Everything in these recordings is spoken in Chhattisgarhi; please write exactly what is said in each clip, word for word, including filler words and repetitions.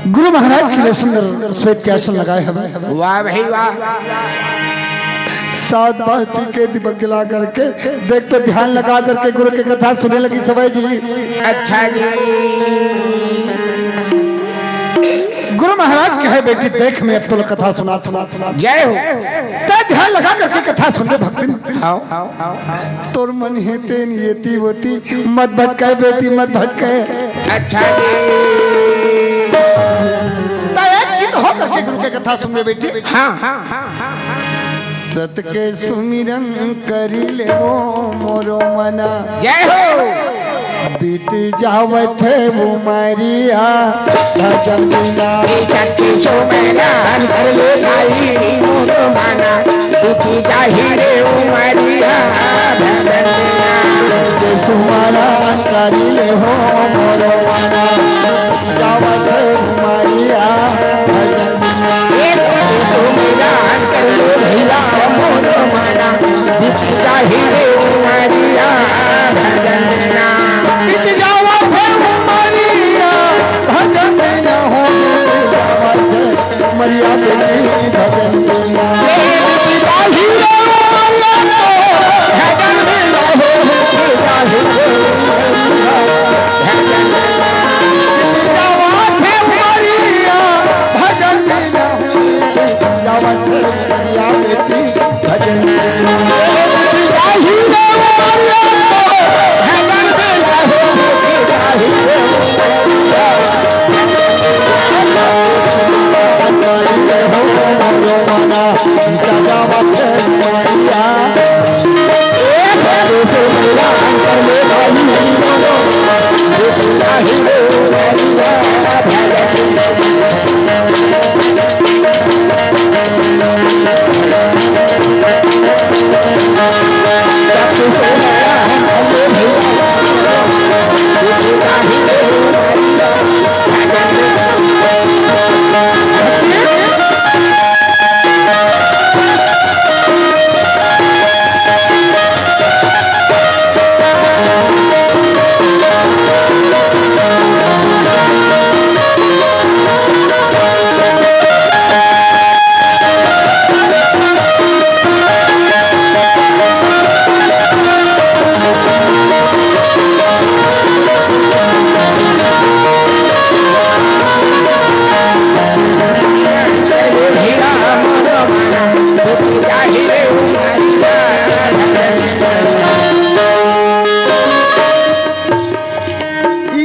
गुरु महाराज के लिए सुंदर श्वेत के आसन लगाए हवे। वाह भाई वाह। सात बाती के दिमाग ला करके देख, तो ध्यान लगा करके गुरु के कथा सुने लगिस हवे जी। अच्छा जी। गुरु महाराज कहे, "बेटी देख, मैं अब तोला कथा सुनाथंव।" जय हो। तैं ध्यान लगा करके कथा सुन ले भक्तिन। हाँ। तोर मन हे तेन एती ओती मत भटकाय बेटी, मत भटकाय। अच्छा जी। तैं एक चित हो करके गुरु के कथा सुन ले बेटी। हाँ, हाँ, हाँ, हाँ। सत के सुमिरन करि लेवो मोरो मना। जय हो। बीत जावत हे उमरिया भजन बिना। सत के सुमिरन करि ले भाई मोरो मना। बीत जाही रे उमरिया भजन बिना। सत के सुमिरन करि लेवो मोरो मना। जावत हे उमरिया भजन बिना। ए सखी सुमिरन कर ले भैया मोरो मना, बीत जाही रे उमरिया भजन बिना। बीत जावत हे उमरिया भजन बिना हो, बीत जावत हे उमरिया बेटी भजन बिना। ए बीत जाही रे उमरिया तो भजन बिना हो, बीत जाही रे उमरिया।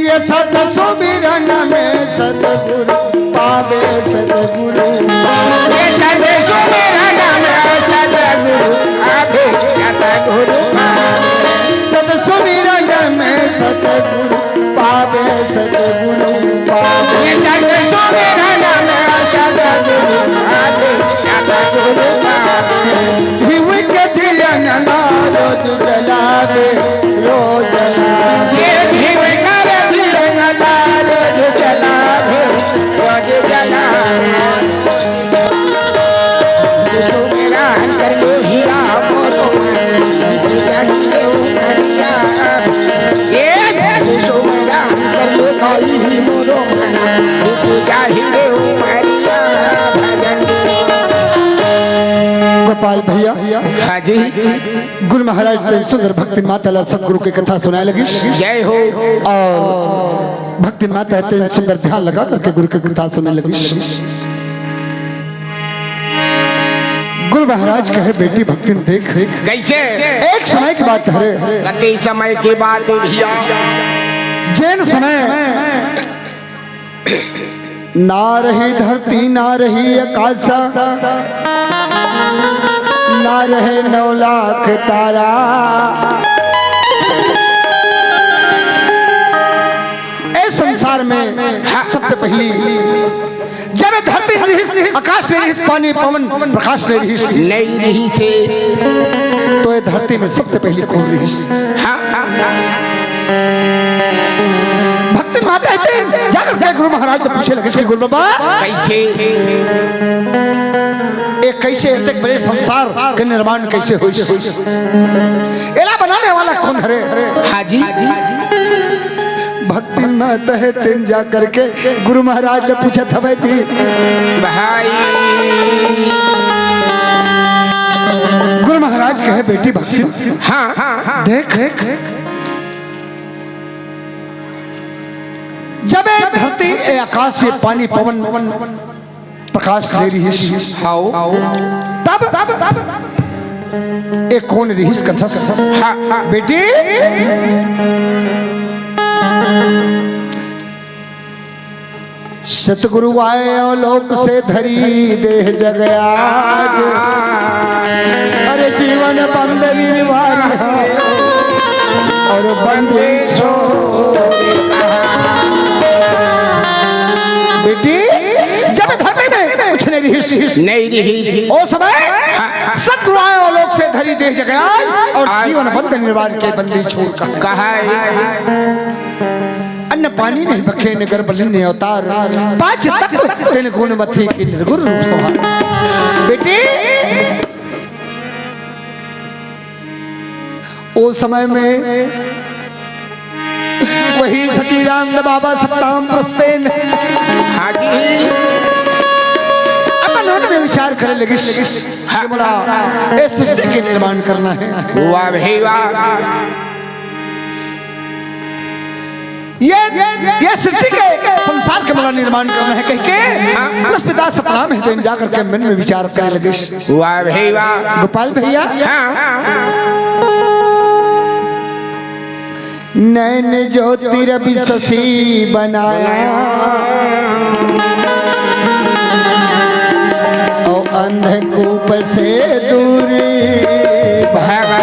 ये सत सुमिरन में सतगुरु पावे सतगुरु। ये सत सुमिरन में सतगुरु पावे सतगुरु पावे। सत सुमिरन में सतगुरु पावे सतगुरु पावे। ये सत सुमिरन में सतगुरु पावे सतगुरु पावे। घिव के दिया न ला रोज जलावे, रोज जलावे। ये घिव कर दिया न ला रोज जलावे, रोज जलावे। सुमिरन कर ले हीरा मोरो मन, ये सुमिरन कर ले भाई मोरो मन, जाहि रे उमरिया भजन। गोपाल भैया, हाँ जी। गुरु महाराज तेन सुंदर भक्तिन माता ला सतगुरु के कथा सुनाए लगिस। जय हो। अउ भक्तिन माता तेन सुंदर ध्यान लगा करके गुरु के कथा सुनाए लगिस। गुरु महाराज कहे, "बेटी भक्तिन देख।" कइसे? एक समय के बात हरे। कति समय के बात हे भैया? जेन समय ना रहे धरती, ना रहे अकास, ना रहे नौ लाख तारा। ए संसार में सबते पहिली जब धरती नइ रिहिस, अकास नइ रिहिस, पानी पवन प्रकास नइ रिहिस। नइ रिहिस हे। तो ए धरती में सबते पहिली कोन रिहिस? हाँ, हाँ, हाँ। भक्तिन कहते हैं, जाकर के गुरु महाराज ने पूछे लगिस कि गुरु बाबा, कैसे? ए कैसे, एतेक बड़े संसार के निर्माण कैसे होइस? एला बनाने वाला कौन हरे? हाँ जी। भक्ति में तहे तेन जा करके गुरु महाराज ले पूछत हवय जी। भाई। गुरु महाराज कहे, बेटी भक्ति, हाँ, हाँ, हाँ। देख, जब ए धरती, ए आकाश, ए पानी, पवन, प्रकाश ले रिहिस। हाओ। तब, तब, तब, ए कोन रिहिस कथस? हाँ, हाँ। बेटी, सतगुरु आए अवलोक से धरी देह जग आज। अरे जीवन बंदरी निवारी हो और बंदी छोड़। बेटी, जब धरती में कुछ नहीं रिहिस, नहीं रिहिस। ओ समय सतगुरु आए अवलोक से धरी देह जग आज और जीवन बंद निवार के बंदी छोड़ कहा। कहा है। अन्न पानी नहीं बखे नगर बलिन अवतार, पांच तत्व तेन गुण मथी की निर्गुण रूप संहार। बेटी, ओ समय में वही सच्चिदानंद बाबा सत्ताम प्रस्तेन। हाँ जी। अपन मन में विचार करे लगिस कि मोला ए सृष्टि के निर्माण करना है। वाह भाई वाह। ये, ये सृष्टि के संसार के मोला निर्माण करना है कह के हाँ। पुरुष पिता सतनाम है तो इन जाकर के मन में विचार करे लगिस। वाह भाई वाह। गोपाल भैया। हाँ। नैन ज्योति रवि शशि बनाया और अंधकूप से दूर भगाया।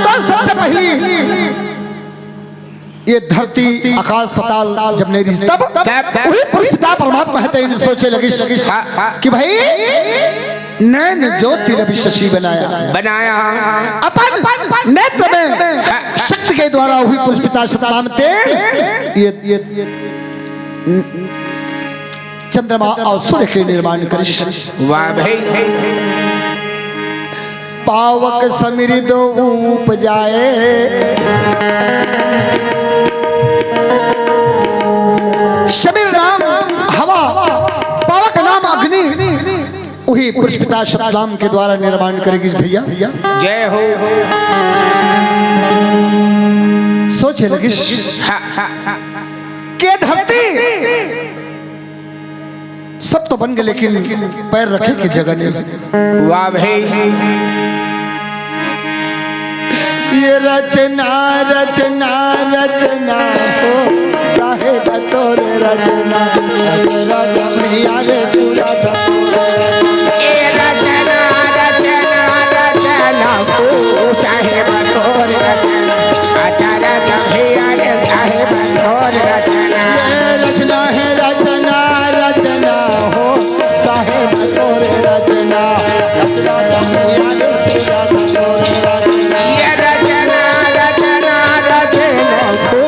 तो सबसे पहली ये धरती, आकाश, पाताल जब नहीं रिहिस, तब तब वही पुरुष पिता परमात्मा है, तेन सोचे लगिस हाँ, हाँ। कि भाई, नैन ज्योति रवि शशि बनाया। बनाया। अपन नेत्र में शक्ति के द्वारा वही पुरुष पिता सतनाम तेन ये, ये, ये चंद्रमा और सूर्य के निर्माण करिस। वाह भाई। पावक समीर दो उपजाए। समीर नाम हवा, पावक नाम अग्नि, वही पुरुष पिता सतनाम के द्वारा निर्माण करे गिस भैया। जय हो। सोचे लगिस के धरती सब तो बन गए, लेकिन पैर रखे के जगह नहीं। वाह भाई। ये रचना, रचना, रचना हो साहेब तोर रचना। रचना जमिया रे पूरा ये रचना, रचना, रचना हो साहेब तोर रचना। आचार्य जमिया रे साहेब तोर रचना। ये रचना है, रचना, रचना हो साहेब तोर रचना। रचना जमिया रे पूरा तोर रचना। ये रचना, रचना, रचना हो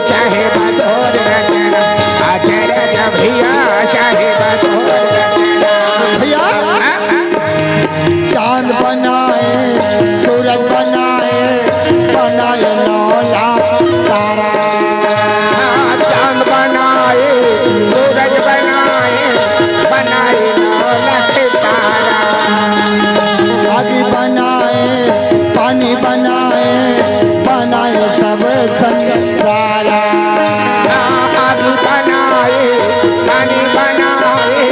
साहेब तोर रचना। आचार्य जमिया साहेब तोर रचना। भैया, हाँ? चांद बनाए, सूरज बनाए, बनाए नौ लाख तारा। चांद बनाए, सूरज बनाए, बनाए नौ लाख तारा। आग बनाए, पानी बनाए, बनाए सब संसारा। आग बनाए, पानी बनाए,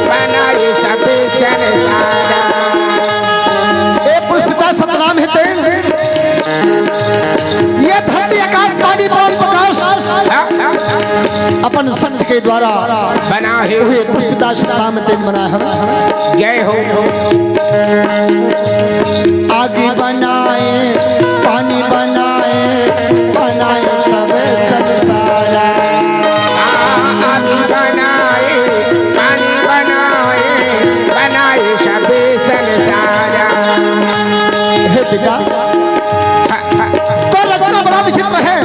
बनाए सब संसारा। ए पुरुष पिता सतनाम है तेन। ये धरती आकाश पानी पवन प्रकाश अपन शक्ति के द्वारा बना है। उहे पुरुष पिता सतनाम तेन बना है। जय हो। आग बनाए, पानी बनाए, बनाए सब संसारा। आग बनाए, पानी बनाए, बनाए सब संसारा। हे पिता, तो रचना बड़ा विचित्र है।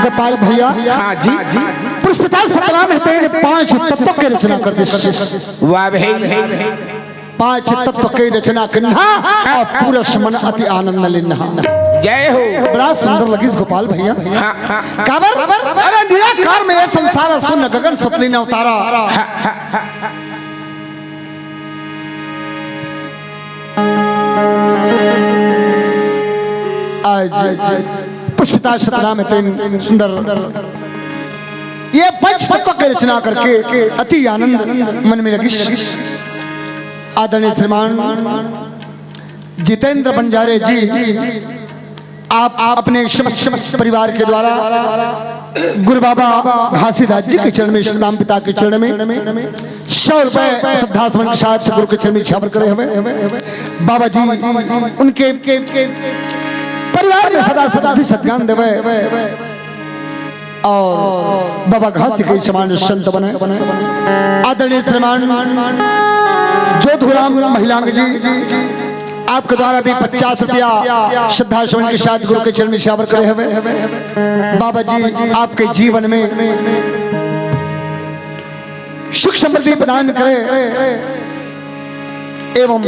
गोपाल भैया, हाँ जी। पुष्पिता सतनाम हे तेन पांच तत्व के रचना कर दिस। वाह भाई। पांच तत्व के रचना किन्हा अउ पुरुष मन अति आनंद लिन्हा। जय हो। बड़ा सुंदर लगिस गोपाल भैया। हाँ, हाँ। काबर? अरे निराकार में ये संसार सुन गगन सतली न उतारा। हाँ, हाँ, हाँ। आज पुष्पिता सतनाम हे तेन सुंदर ये पंच तत्व के रचना करके अति आनंद मन में लगिस। आदरणीय श्रीमान जितेंद्र बंजारे जी, आप, आप अपने समस्त परिवार के द्वारा गुरु बाबा घासीदास जी के चरण में, सतनाम पिता के चरण में सौ रुपए श्रद्धा सुमन के साथ गुरु के चरण में छावर करे हवे। बाबा जी उनके परिवार में सदा सद्बुद्धि सद्ज्ञान देवे। अउ बाबा घासी के समान संत बने। आदरणीय श्रीमान जोधुराम महिलांग जी, आपके द्वारा भी पचास रुपया श्रद्धा सुमन के साथ गुरु के चरण में छावर करे हवे। बाबा जी आपके जीवन में सुख समृद्धि प्रदान करे एवं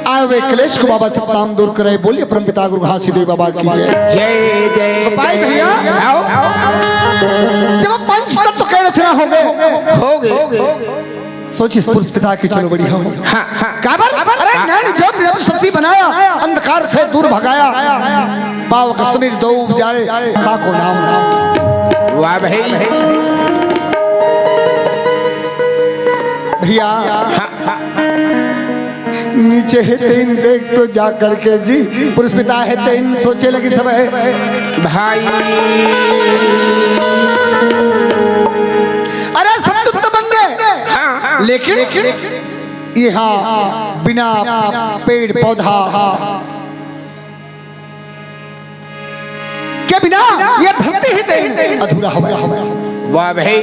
आए हुए क्लेश को बाबा सब नाम दूर करे। बोलिए परम पिता गुरु घासीदेव बाबा की जय। जय जय गोपाल जय। भैया। आओ। जब पंच तत्व के रचना हो गए, हो गए। सोचिस पुरुष पिता की चलो बड़ी हो। हाँ, हाँ। काबर? अरे हाँ। नैन ज्योति जब शशि बनाया, अंधकार से दूर भगाया, पावक समीर दो उपजारे, ताको नाम। वाह भाई। भैया, हाँ, हाँ। नीचे हे तेन देख तो जा करके जी, पुरुष पिता हे तेन सोचे लगिस हवे भाई। अरे सब तो बन गए, हाँ, हाँ। लेकिन यहाँ बिना पेड़ पौधा के बिना ये धरती हे तेन अधूरा हवे। वाह भाई।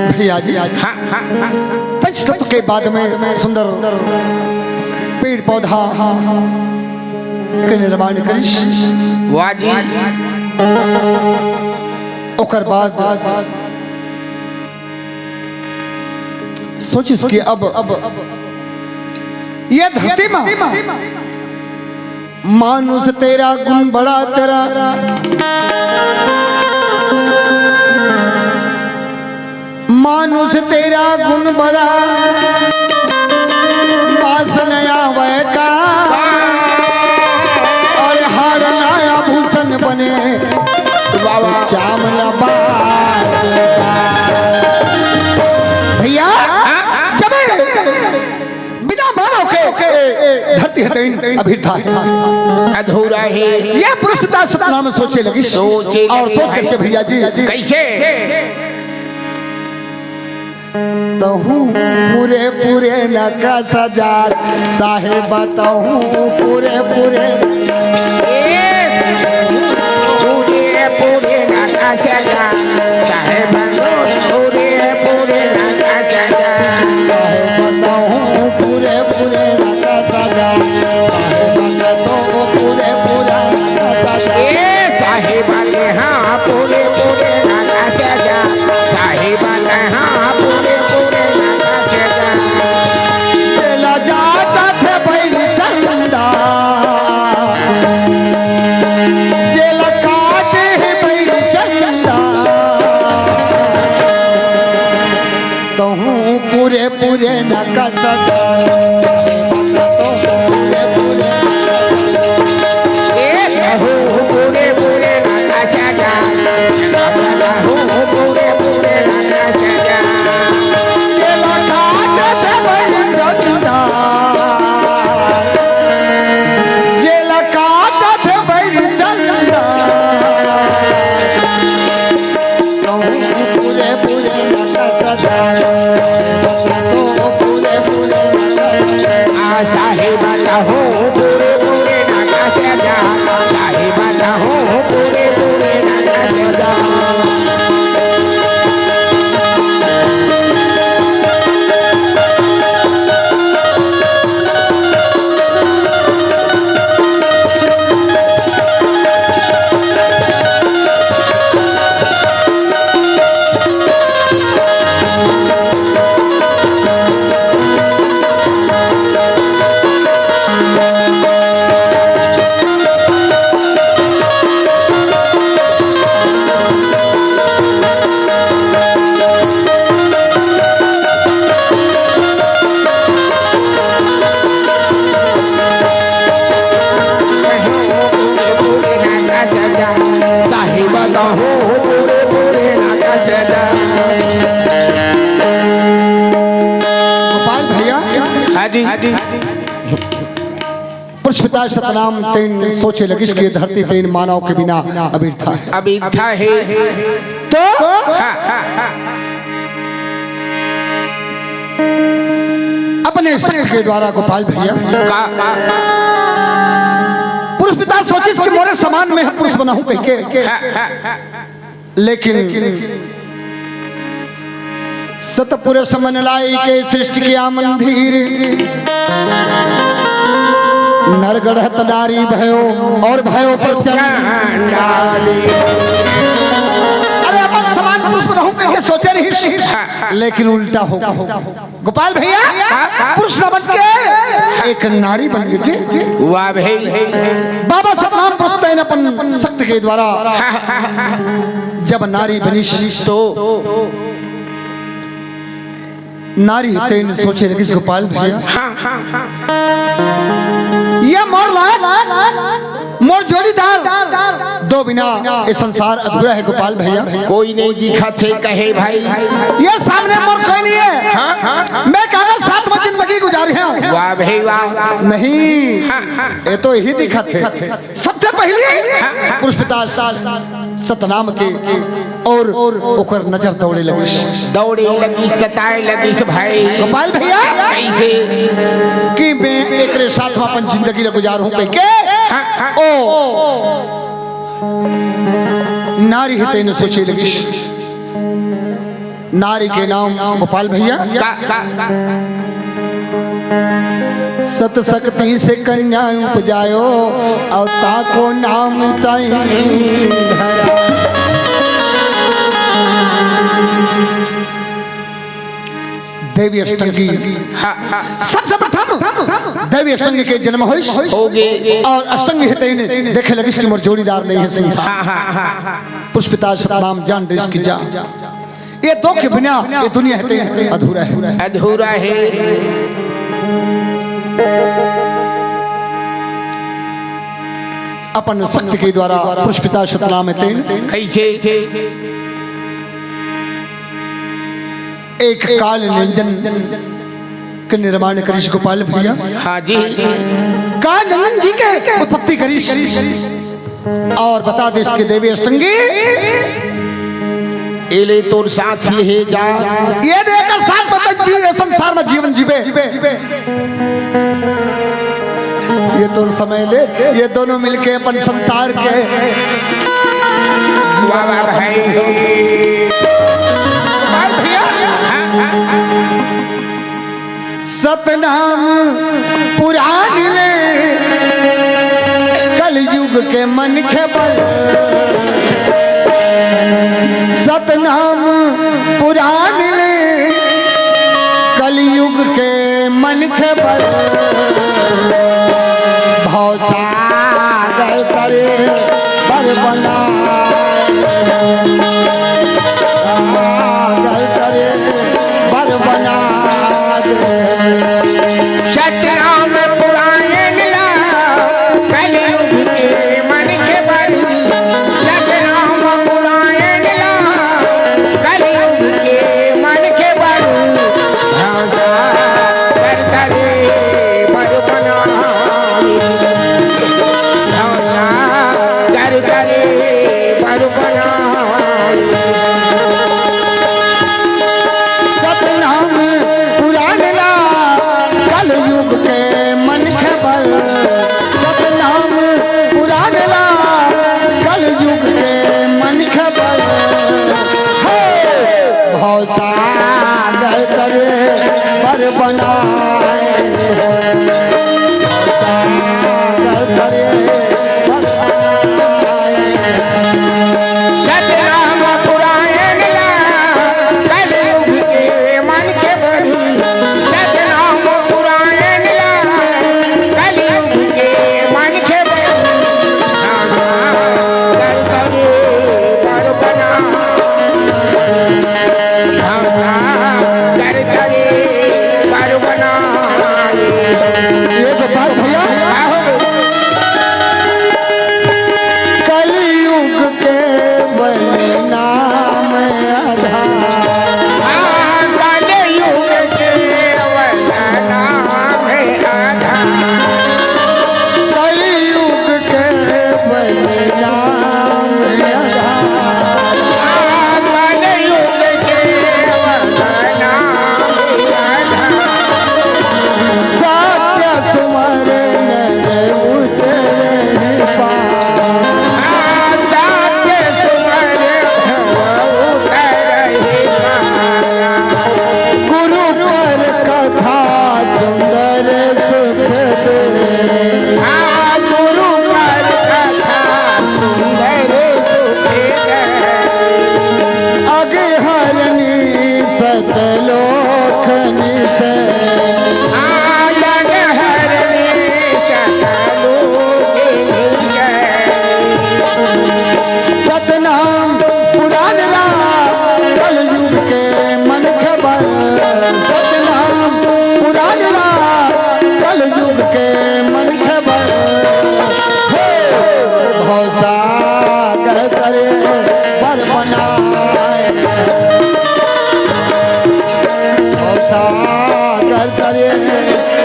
भैया जी, हाँ, हाँ, हाँ। पंच तत्व के बाद में सुंदर पेड़ पौधा के निर्माण करिस। वाह जी। ओकर बाद सोचिस कि अब, अब ये धरती मा मानुष तेरा गुण बड़ा तेरा, मानुष तेरा गुण बड़ा, पास न आवे का, अउ हार न आभूषण बने, वाह, वाह। चाम न बात। भैया, हाँ, हाँ। जब बिना मानव के धरती हे तेन अभिरथा हे। अधूरा हे। ये पुरुष पिता सतनाम सोचे लगिस। सोचे अउ लगिस। सोच करके भैया जी। कैसे? तहूँ पूरे पूरे न कस जात, साहेब तहूँ पूरे पूरे। ए, पूरे पूरे न कस जात, साहेब तहूँ पूरे पूरे न कस जात। साहेब तहूँ पूरे पूरे न कस जात, साहेब तहूँ पूरे पूरे न कस जात। ए, हाँ, पूरे पूरे नकाशे जा, साहिब, हाँ, पूरे पूरे नकाशे जा। जेला जात थे बैरी चंदा, जेला काटे हे बैरी चंदा, तहूँ पूरे पूरे नकाशे जा। ए, तहूँ पूरे पूरे नकाशे जा। तहूँ पूरे पूरे नकाशे जा। जेला काटत बैरी चंदा, जेला काटत बैरी चंदा, तहूँ पूरे पूरे नकाशे जा। आ, साहिब, तहूँ पूरे पूरे नकाशे जा। साहिब, तहूँ पूरे पूरे नकाशे जा। गोपाल भैया, हाँ जी। पृष्पिता सतनाम तेन सोचे लगिस के धरती तेन मानव के बिना अबिरथा हे। अबिरथा हे। तो हाँ, हाँ, हाँ। अपने शक्ति के द्वारा गोपाल भैया का? पृष्पिता सोचिस कि मोरे समान में पुरुष बनाहूं कहिके। हाँ, हाँ, हाँ। लेकिन सतपुरुष मन लाई के सृष्टि किया मंदिर, नर गढ़त नारी भयो और भयो प्रचंड। अरे, अपन समान पुरुष बनाहूं कहिके सोचे रहिस, लेकिन उल्टा हो। गोपाल भैया, पुरुष न बन के एक नारी बन गई जी। वाह भाई। बाबा सतनाम पुरुष तेन अपन शक्ति के द्वारा जब नारी बनिस तो नारी तेन सोचे लगिस गोपाल भैया, ये मोर लायक, मोर जोड़ीदार, दो बिना ये संसार अधूरा हे गोपाल भैया। कोई नहीं दिखत हे कहे भाई। ये सामने मोर कोई नहीं हे। हाँ, हाँ, हाँ। मैं काकर साथ में जिंदगी गुजारे हूँ। वाह भाई वाह। नहीं, हाँ, हाँ। ये तो यही दिखत हे। सबसे पहले हाँ, हाँ। पुरुष पिता सतनाम के और ओकर नजर दौड़े लगिस। दौड़े लगिस, सताए लगिस भाई। गोपाल भैया। कैसे? कि मैं एकरे साथ में अपन जिंदगी ल गुजारूं कहिके। हाँ, हाँ। ओ नारी हे तेन सोचे लगिस। नारी के नाम गोपाल भैया। का, का, का? सत शक्ति से कन्या उपजायो, और ताको नाम साईं धरा। देवी अष्टंगी। हाँ, हाँ। सबसे प्रथम देवी अष्टंगी के जन्म होइस। होगे। और अष्टंगी हे तेन देखे लगिस कि मोर जोड़ीदार नहीं हे संसार। हाँ, हाँ, हाँ, हाँ। पुरुष पिता सतनाम जान देस कि जा। ये दो के बिना ये दुनिया हे तेन अधूरा हे। अधूरा हे। अपन शक्ति के द्वारा पुरुष पिता सतनाम हे तेन। कैसे? एक काल निरंजन के निर्माण करिस गोपाल भैया। हाँ जी। काल निरंजन जी के उत्पत्ति करिस। और बता देस कि देवी अष्टंगी। एले तोर साथी हे जा। ये देकर साथ बतन जी, ये संसार में जीवन जीवे। ये तोर समय ले, ये दोनों मिलके अपन संसार के वाह, वाह, भाई। भाई भैया। हाँ, हाँ, हाँ। सतनाम पुराण ले, कलयुग मनखे बर, सतनाम पुराण ले, कलयुग के मनखे बर, भवसागर तरे बर बना, सागर तरे बर बना दे। सतनाम पुराण ला कलयुग के मनखे बर, सतनाम पुराण ला कलयुग के मनखे बर, भवसागर तरे बर बनाए, भवसागर तरे बर बनाए। सतनाम पुराण ला कलयुग के मनखे बर, सतनाम पुराण ला कलयुग के मनखे बर, हे भवसागर तरे बर बनाए, भवसागर तरे बर बनाए। सतनाम पुराण ला कलयुग के मनखे बर, सतनाम पुराण ला कलयुग के मनखे बर, भवसागर तरे बर बना, भवसागर तरे बर बना। ये गोपाल भैया, कलयुग केवल नाम आधार। हाँ, कलयुग केवल नाम आधार। कलयुग केवल नाम आधार। हाँ, कलयुग केवल नाम आधार। सत्य सुमर नर उतरहि पार। सत्य सुमर भव उतरहि पार। गुरु कर कथा सुंदर सुख दे। गुरु कर कथा सुंदर सुख दे। अगहरनी सतलोक निसैन। अगहरनी सतलोक निसैन। सतनाम पुराण ला कलयुग के मनखे बर, सतनाम पुराण ला कलयुग के मनखे बर, हे भवसागर तरे बर बनाए, भवसागर तरे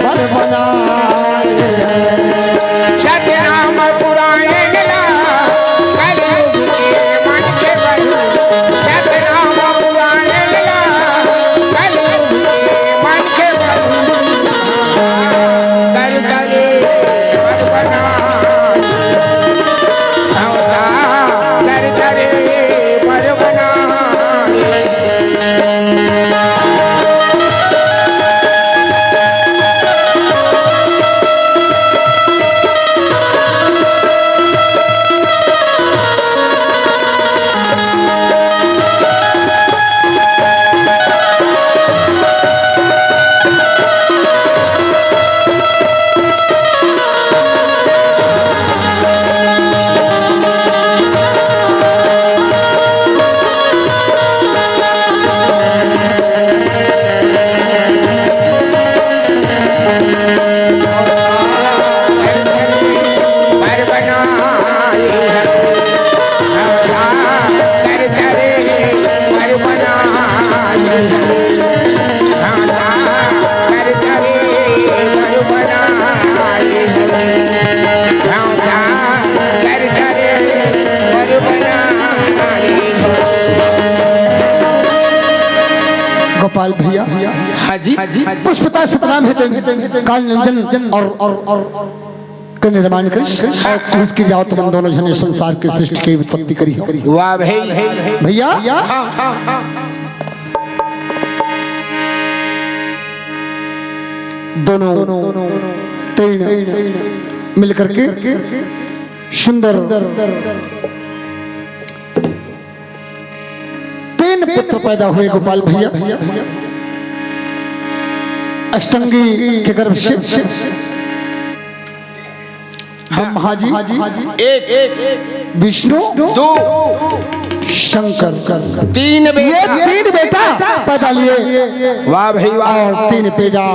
बर बनाए। सतनाम पुराण ला कलयुग के मनखे बर, सतनाम पुराण ला कलयुग के मनखे बर, कर करे बर बना, भवसागर तरे बर बना। गोपाल भैया, हाँ जी। पुष्पता सतनाम हे तेन काल निरंजन और, और, और के निर्माण करिस और कहिस कि जाओ तुमन दोनों झने संसार के सृष्टि के उत्पत्ति करिहव। वाह भाई। भैया, हाँ, हाँ, हाँ। दोनों तीन मिल करके सुंदर तीन पुत्र पैदा हुए गोपाल भैया। अष्टंगी के गर्भ से ब्रह्मा जी, एक, विष्णु, दो, शंकर, तीन ये बेटा। तीन बेटा पैदा लिए। वाह भाई वाह। और तीन बेटा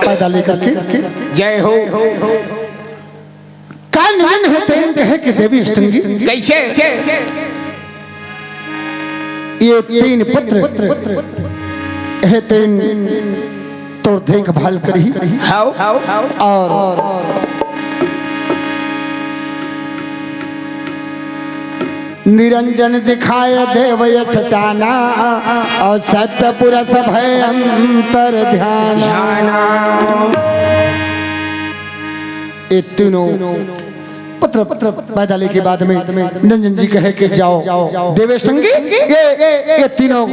पैदा लेकर के जय हो। का नियम हे तेन कहे कि देवी अष्टंगी, कैसे? ये तीन पुत्र हे तेन तोर देखभाल करही। हाव। और निरंजन दिखाय देव यश टाना, और सत्य पुरुष भय अंतर ध्याना। ये तीनों पुत्र पैदा लेके बाद में निरंजन जी कहे कि जाओ देवेश टंगी, ये, ये तीनों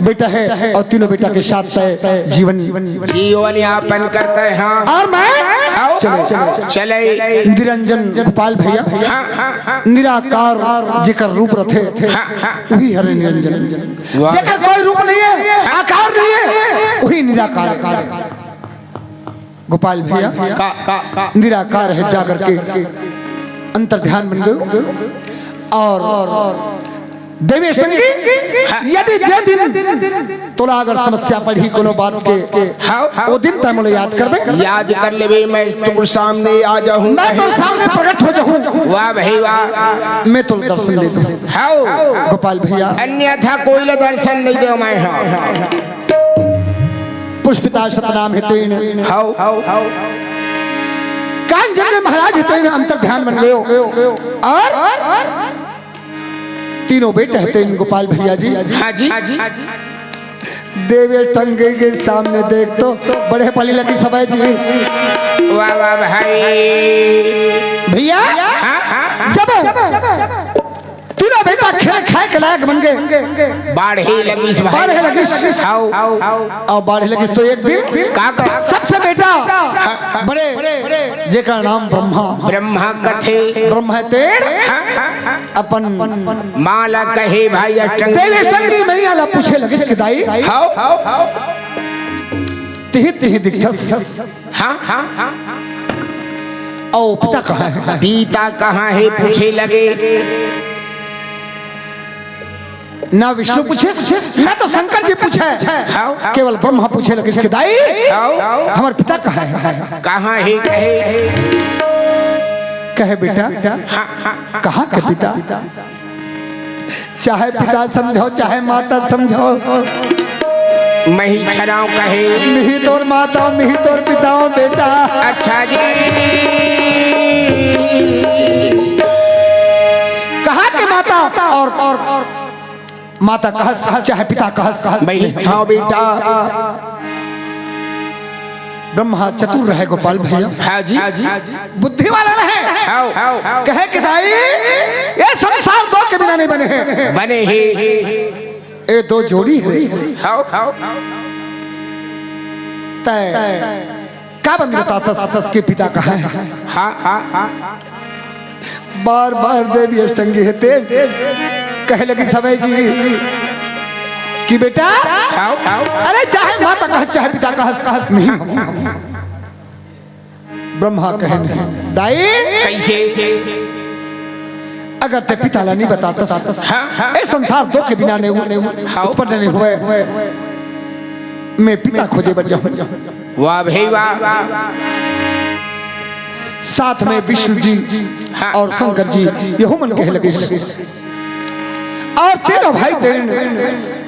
बेटा है और तीनों बेटा के साथ तय जीवन जीवन यापन करते हैं। और मैं आओ, चले, आओ, चले। चले। निरंजन गोपाल भैया, हाँ, हाँ, हाँ। निराकार जेकर रूप रथे, हाँ, हाँ। वही हरे निरंजन। वाह। जेकर कोई रूप नहीं है, आकार नहीं है, वही निराकार है। गोपाल भैया का, का, का। निराकार है, जाकर के अंतर ध्यान बन गयो। और देवेश टंगी, यदि जे दिन तोला अगर समस्या पड़ही कोनो बात के, हाँ, हाँ। वो दिन तै मोला याद करबे। याद कर लेबे, मैं तोर सामने आ जाहूँ। मैं तोर सामने प्रकट हो जाहूँ। वाह भाई वाह। मैं तोला दर्शन दे दूँ। हाँ। गोपाल भैया। अन्यथा कोई ला दर्शन नहीं दे मैं, हाँ। पुष्पिता सतनाम हे तेन। हाव। कांचन महाराज हे तेन अंतर ध्यान बन गयो। और तीनों बेटे हे तेन गोपाल भैया जी। हाँ जी। देवे टंगी के सामने देख तो बड़े पली लगी सबै जी। वाह, वाह भाई। भैया, हाँ, हाँ, हाँ। जब तीनों बेटा खेले खाए के लायक बन गए। बाढ़े लगिस भाई। बाढ़े लगिस। हाव। और बाढ़े लगिस तो एक दिन का, का? सबसे बेटा बड़े, जेकर नाम ब्रह्मा। ब्रह्मा कथे। ब्रह्मा हे तेन हाँ, हाँ, हाँ। अपन माँ ला कहे भाई अष्टंगी। देवेश टंगी मैया ला पूछे लगिस कि दाई, हाव। तिही तिही दिखथस। हाँ, हाँ, हाँ। ओ, पिता कहाँ हे? पिता कहाँ हे पूछे लगे। ना विष्णु पूछे, ना तो शंकर जी पूछे। हाव। केवल ब्रह्मा पूछे लगिस कि दाई, हाव। हमर पिता कहाँ हे? कहाँ हे कहे? कहे बेटा, हाँ, हाँ, हाँ। कहाँ के पिता? चाहे पिता समझो, चाहे माता समझो। मही छराव कहे। मिही तोर माता, मिही तोर पिता हो बेटा। अच्छा जी। कहाँ के माता और, और, और माता कहस, चाहे पिता कहस। मही छाव बेटा। ब्रह्मा चतुर रहे गोपाल भैया। हाँ जी। बुद्धि वाला रहे। हाव। कहे कि दाई, ये संसार दो के बिना नहीं बने हे। बने हे। ये दो जोड़ी हे। हाव। तै का बन बताथस कि पिता कहाँ हे? हाँ, हाँ, हाँ। बार बार देवी अष्टंगी हे तेन कहे लगिस सबै जी कि बेटा, हाव, हाव। अरे चाहे माता कहस, चाहे पिता कहस, नहीं। ब्रह्मा कहे नहीं। दाई, कैसे? अगर तै पिता ला नहीं बताथस, हाँ, हाँ। ये संसार दो के बिना नहीं, हाव। उत्पन्न नहीं होय। मैं पिता खोजे बर जाहूँ। वाह भाई वाह। साथ में विष्णु जी हाँ। और शंकर जी, यहू मन कहे लगिस। और तीनों भाई तेन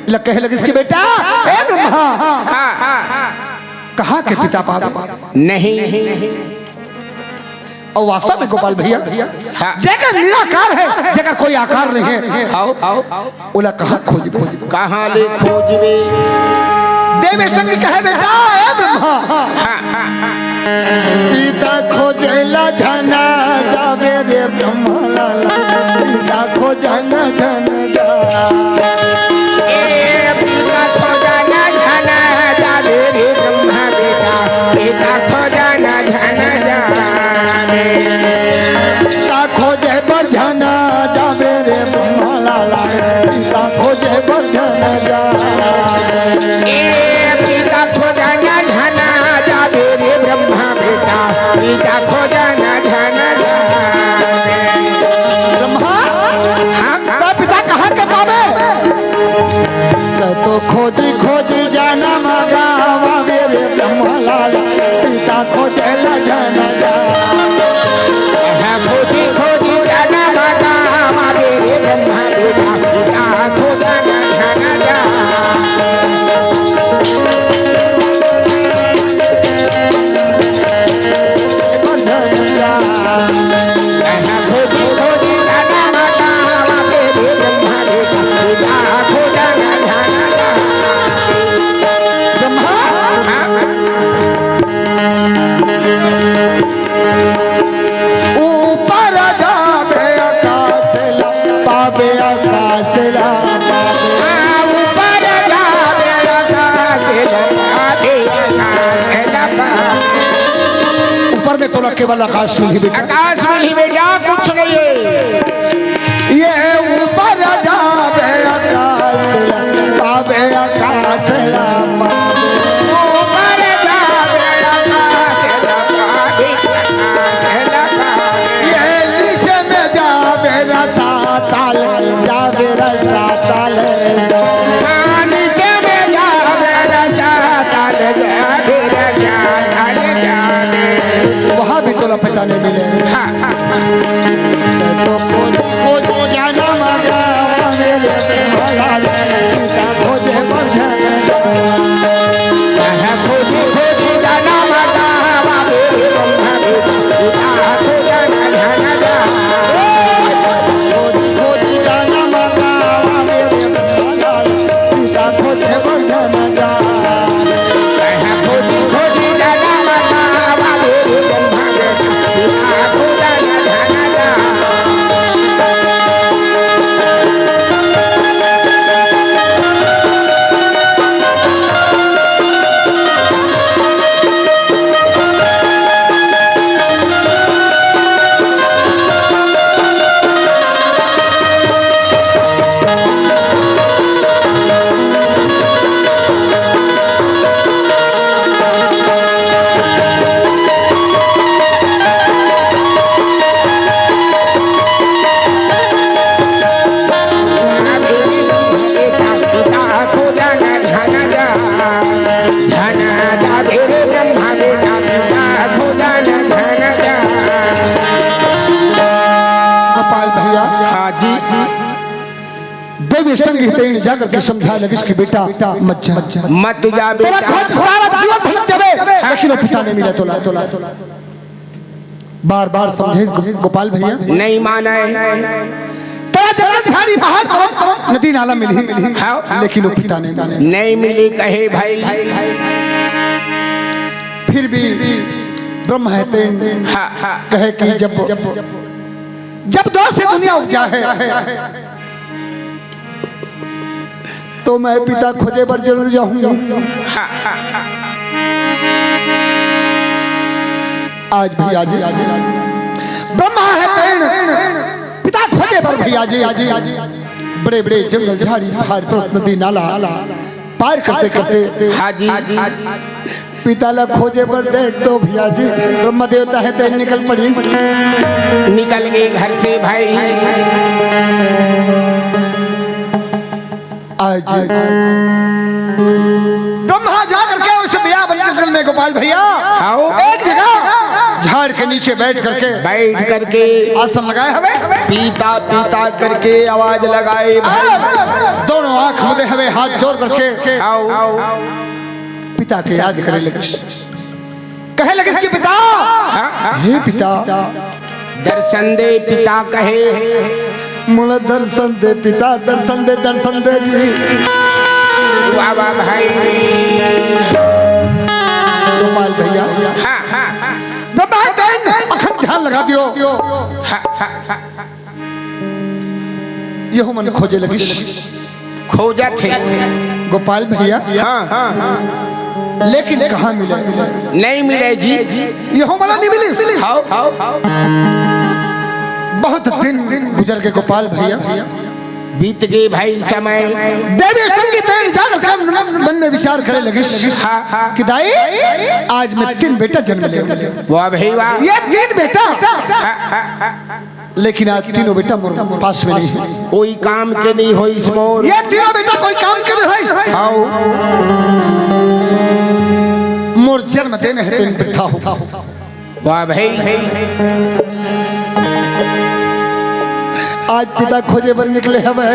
ल कहे लगिस कि बेटा, ए ब्रह्मा, हाँ। कहाँ के पिता पाबे? नहीं। और वास्तव में गोपाल भैया, हाँ। जेकर निराकार हे, जेकर कोई आकार नहीं हे, हाव, हाव। ओला कहाँ खोजबे? कहाँ ले खोजबे? देवेश टंगी कहे बेटा, ए ब्रह्मा। हाँ, हाँ, हाँ। पिता खोजे ला झन जाबे रे ब्रह्मा लाला, पिता खोजे ला झन जा। ए पिता खोजे ला झन जाबे रे ब्रह्मा बेटा, पिता खोजे ला झन जाबे। पिता खोजे तोला केवल आकाश मिलही बेटा। आकाश मिलही बेटा, कुछ नहीं है। ये ऊपर जाबे आकाश ला, पाबे आकाश ला, पाबे। ऊपर जाबे आकाश ला, पाबे आकाश ला, पाबे। ये नीचे में जाबे रसातल, जाबे रसातल, जाबे। हाँ, नीचे में जाबे रसातल, जाबे रसातल, जाबे। वहाँ भी तोला पिता नहीं मिले। हाँ। तो खोज, खोज जाना मगा मेरे भला, पिता खोजे पर जाना। खोज, खोज जाना मगा मेरे भला, पिता खोजे पर जाना। खोज, खोज जाना मगा मेरे भला, पिता खोजे पर जाना। गोपाल भैया, हाँ जी। देवी अष्टंगी तेन जाकर के समझा लगिस कि बेटा मत जा। मत जा तेरा बेटा। खोज सारा जीवन भटक जाबे, लेकिन वो पिता नहीं मिला तोला, तोला। बार बार समझे गो-, गोपाल भैया। नहीं माने। तेरा जंगल झाड़ी पहाड़ पर्वत नदी नाला मिली, हाँ। लेकिन वो पिता नहीं माने। नहीं मिली कहे भाई। फिर भी ब्रह्म है तेन हाँ, हाँ। कहे कि जब, जब दो से दुनिया उपजा है, तो मैं पिता खोजे बर जरूर जाहूं। आज भी आज ब्रह्मा है तेन पिता खोजे बर भैया जी। बड़े बड़े जंगल झाड़ी पहाड़ पर्वत नदी नाला पार करते करते हाँ जी। पिता ला खोजे बर देख दो भैया जी, ब्रह्मा देवता है तेन निकल पड़ी। निकल गए घर से भाई। आज ब्रह्मा जा करके उस बयान जंगल में गोपाल भैया आओ। एक जगह झाड़ के नीचे बैठ करके बैठ करके आसन लगाए हवे। पीता पीता करके आवाज लगाए भाई। और दोनों आंख मुदे हवे, हाथ जोड़ करके आओ। पिता के याद करे लगे, कहे लगे कि पिता, हाँ, हाँ। हे पिता, दर्शन दे पिता कहे। मोला दर्शन दे पिता, दर्शन दे, दर्शन दे जी। वाह, वाह भाई। गोपाल भैया। हाँ, हाँ, हाँ। गोपाल तैं अखंड ध्यान लगा दियो। हाँ, हाँ, हाँ। यहू मन खोजे लगिस। खोजत हे। गोपाल भैया। हाँ, हाँ। लेकिन कहाँ मिले? नहीं मिले जी। यहू मन ला नहीं मिलिस। हाँ। बहुत दिन गुजर के गोपाल भैया। बीत गए भाई समय। देवी अष्टंगी तेन जाकर के मन में विचार करे लगिस हाँ, हाँ। कि दाई, आज मैं तीन बेटा जन्म ले। वाह भाई वाह। ये तीन बेटा हाँ, हाँ, हाँ। लेकिन आज तीनों बेटा मोर पास में नहीं है। कोई काम के नहीं होइस मोर। ये तीनों बेटा कोई काम के नहीं होइस। आओ। मोर जन्म देने है तेन वृथा हो। वाह भाई। आज पिता खोजे बर निकले हवे।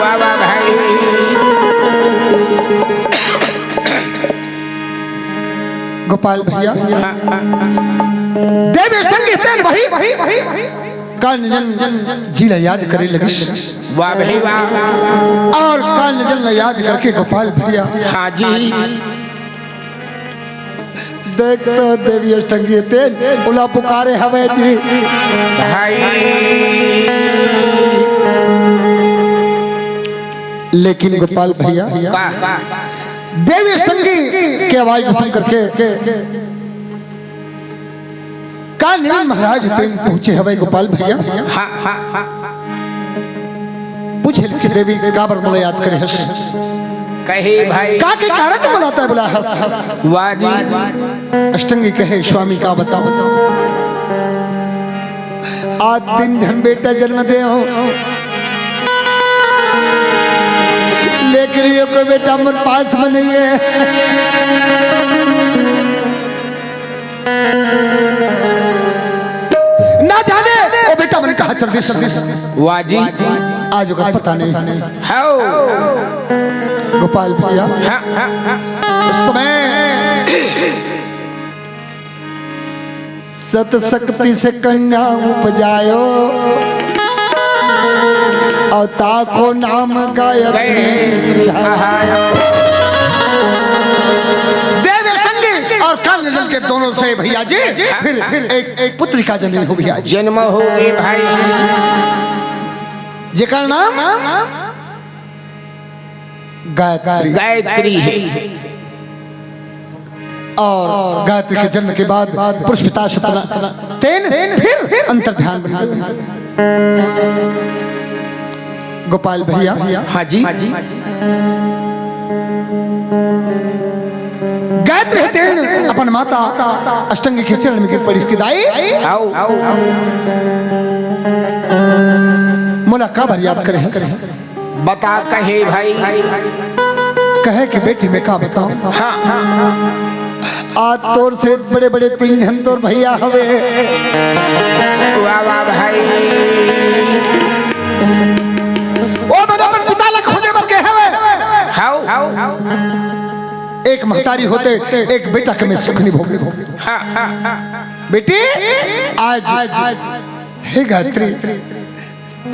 वाह, वाह भाई। गोपाल भैया, हाँ, हाँ। देवी अष्टंगी तेन वही काल निजन जी ला याद करे लगिस। वाह भाई वाह। और काल निजन ला याद करके गोपाल भैया, हाँ जी। देख तो देवी अष्टंगी तेन ओला पुकारे हवे जी। भाई। लेकिन गोपाल भैया, का? देवी अष्टंगी के आवाज सुन करके का नील महाराज तेन पहुंचे हवय गोपाल भैया? हाँ, हाँ, हाँ। पूछे कि देवी काबर मोला याद करे हस? कहे भाई। का के कारण मोला तैं बुलाए हस? वाह जी। अष्टंगी कहे स्वामी का बताओ, आज तीन झन बेटा जन्म दे हो, लेकिन एको बेटा मोर पास में नहीं है। ना जाने वो बेटा मन कहाँ चल दिस। वाह जी। आज ओकर पता नहीं। हौ। गोपाल भैया, हाँ, हाँ, हाँ। उस समय सत शक्ति से कन्या उपजायो, और ताको नाम गायत्री। गायत्री। देव अष्टंगी और काल नील के दोनों से भैया जी, फिर, फिर एक, एक पुत्री का जन्म हो भैया जी। जन्म हो गए भाई। जेकर नाम गायत्री। गायत्री है। और गायत्री के जन्म के बाद पुरुष पिता सतना तेन फिर अंतर ध्यान बन गए। गोपाल भैया। हाँ जी। गायत्री हे तेन अपन माता अष्टंगी के चरण में गिर पड़िस कि दाई, आओ। मोला काबर याद करे हस? बता कहे भाई। कहे कि बेटी मैं का बताओं? हाँ। आज तोर से बड़े बड़े तीन झन तोर भैया हवे। वाह वाह भाई। ओ मेरे अपन पिता ला खोजे बर गए हवे। हाउ। एक महतारी होते, एक बेटा के मैं सुख नहीं भोगे। हाँ। बेटी, आज, हे गायत्री,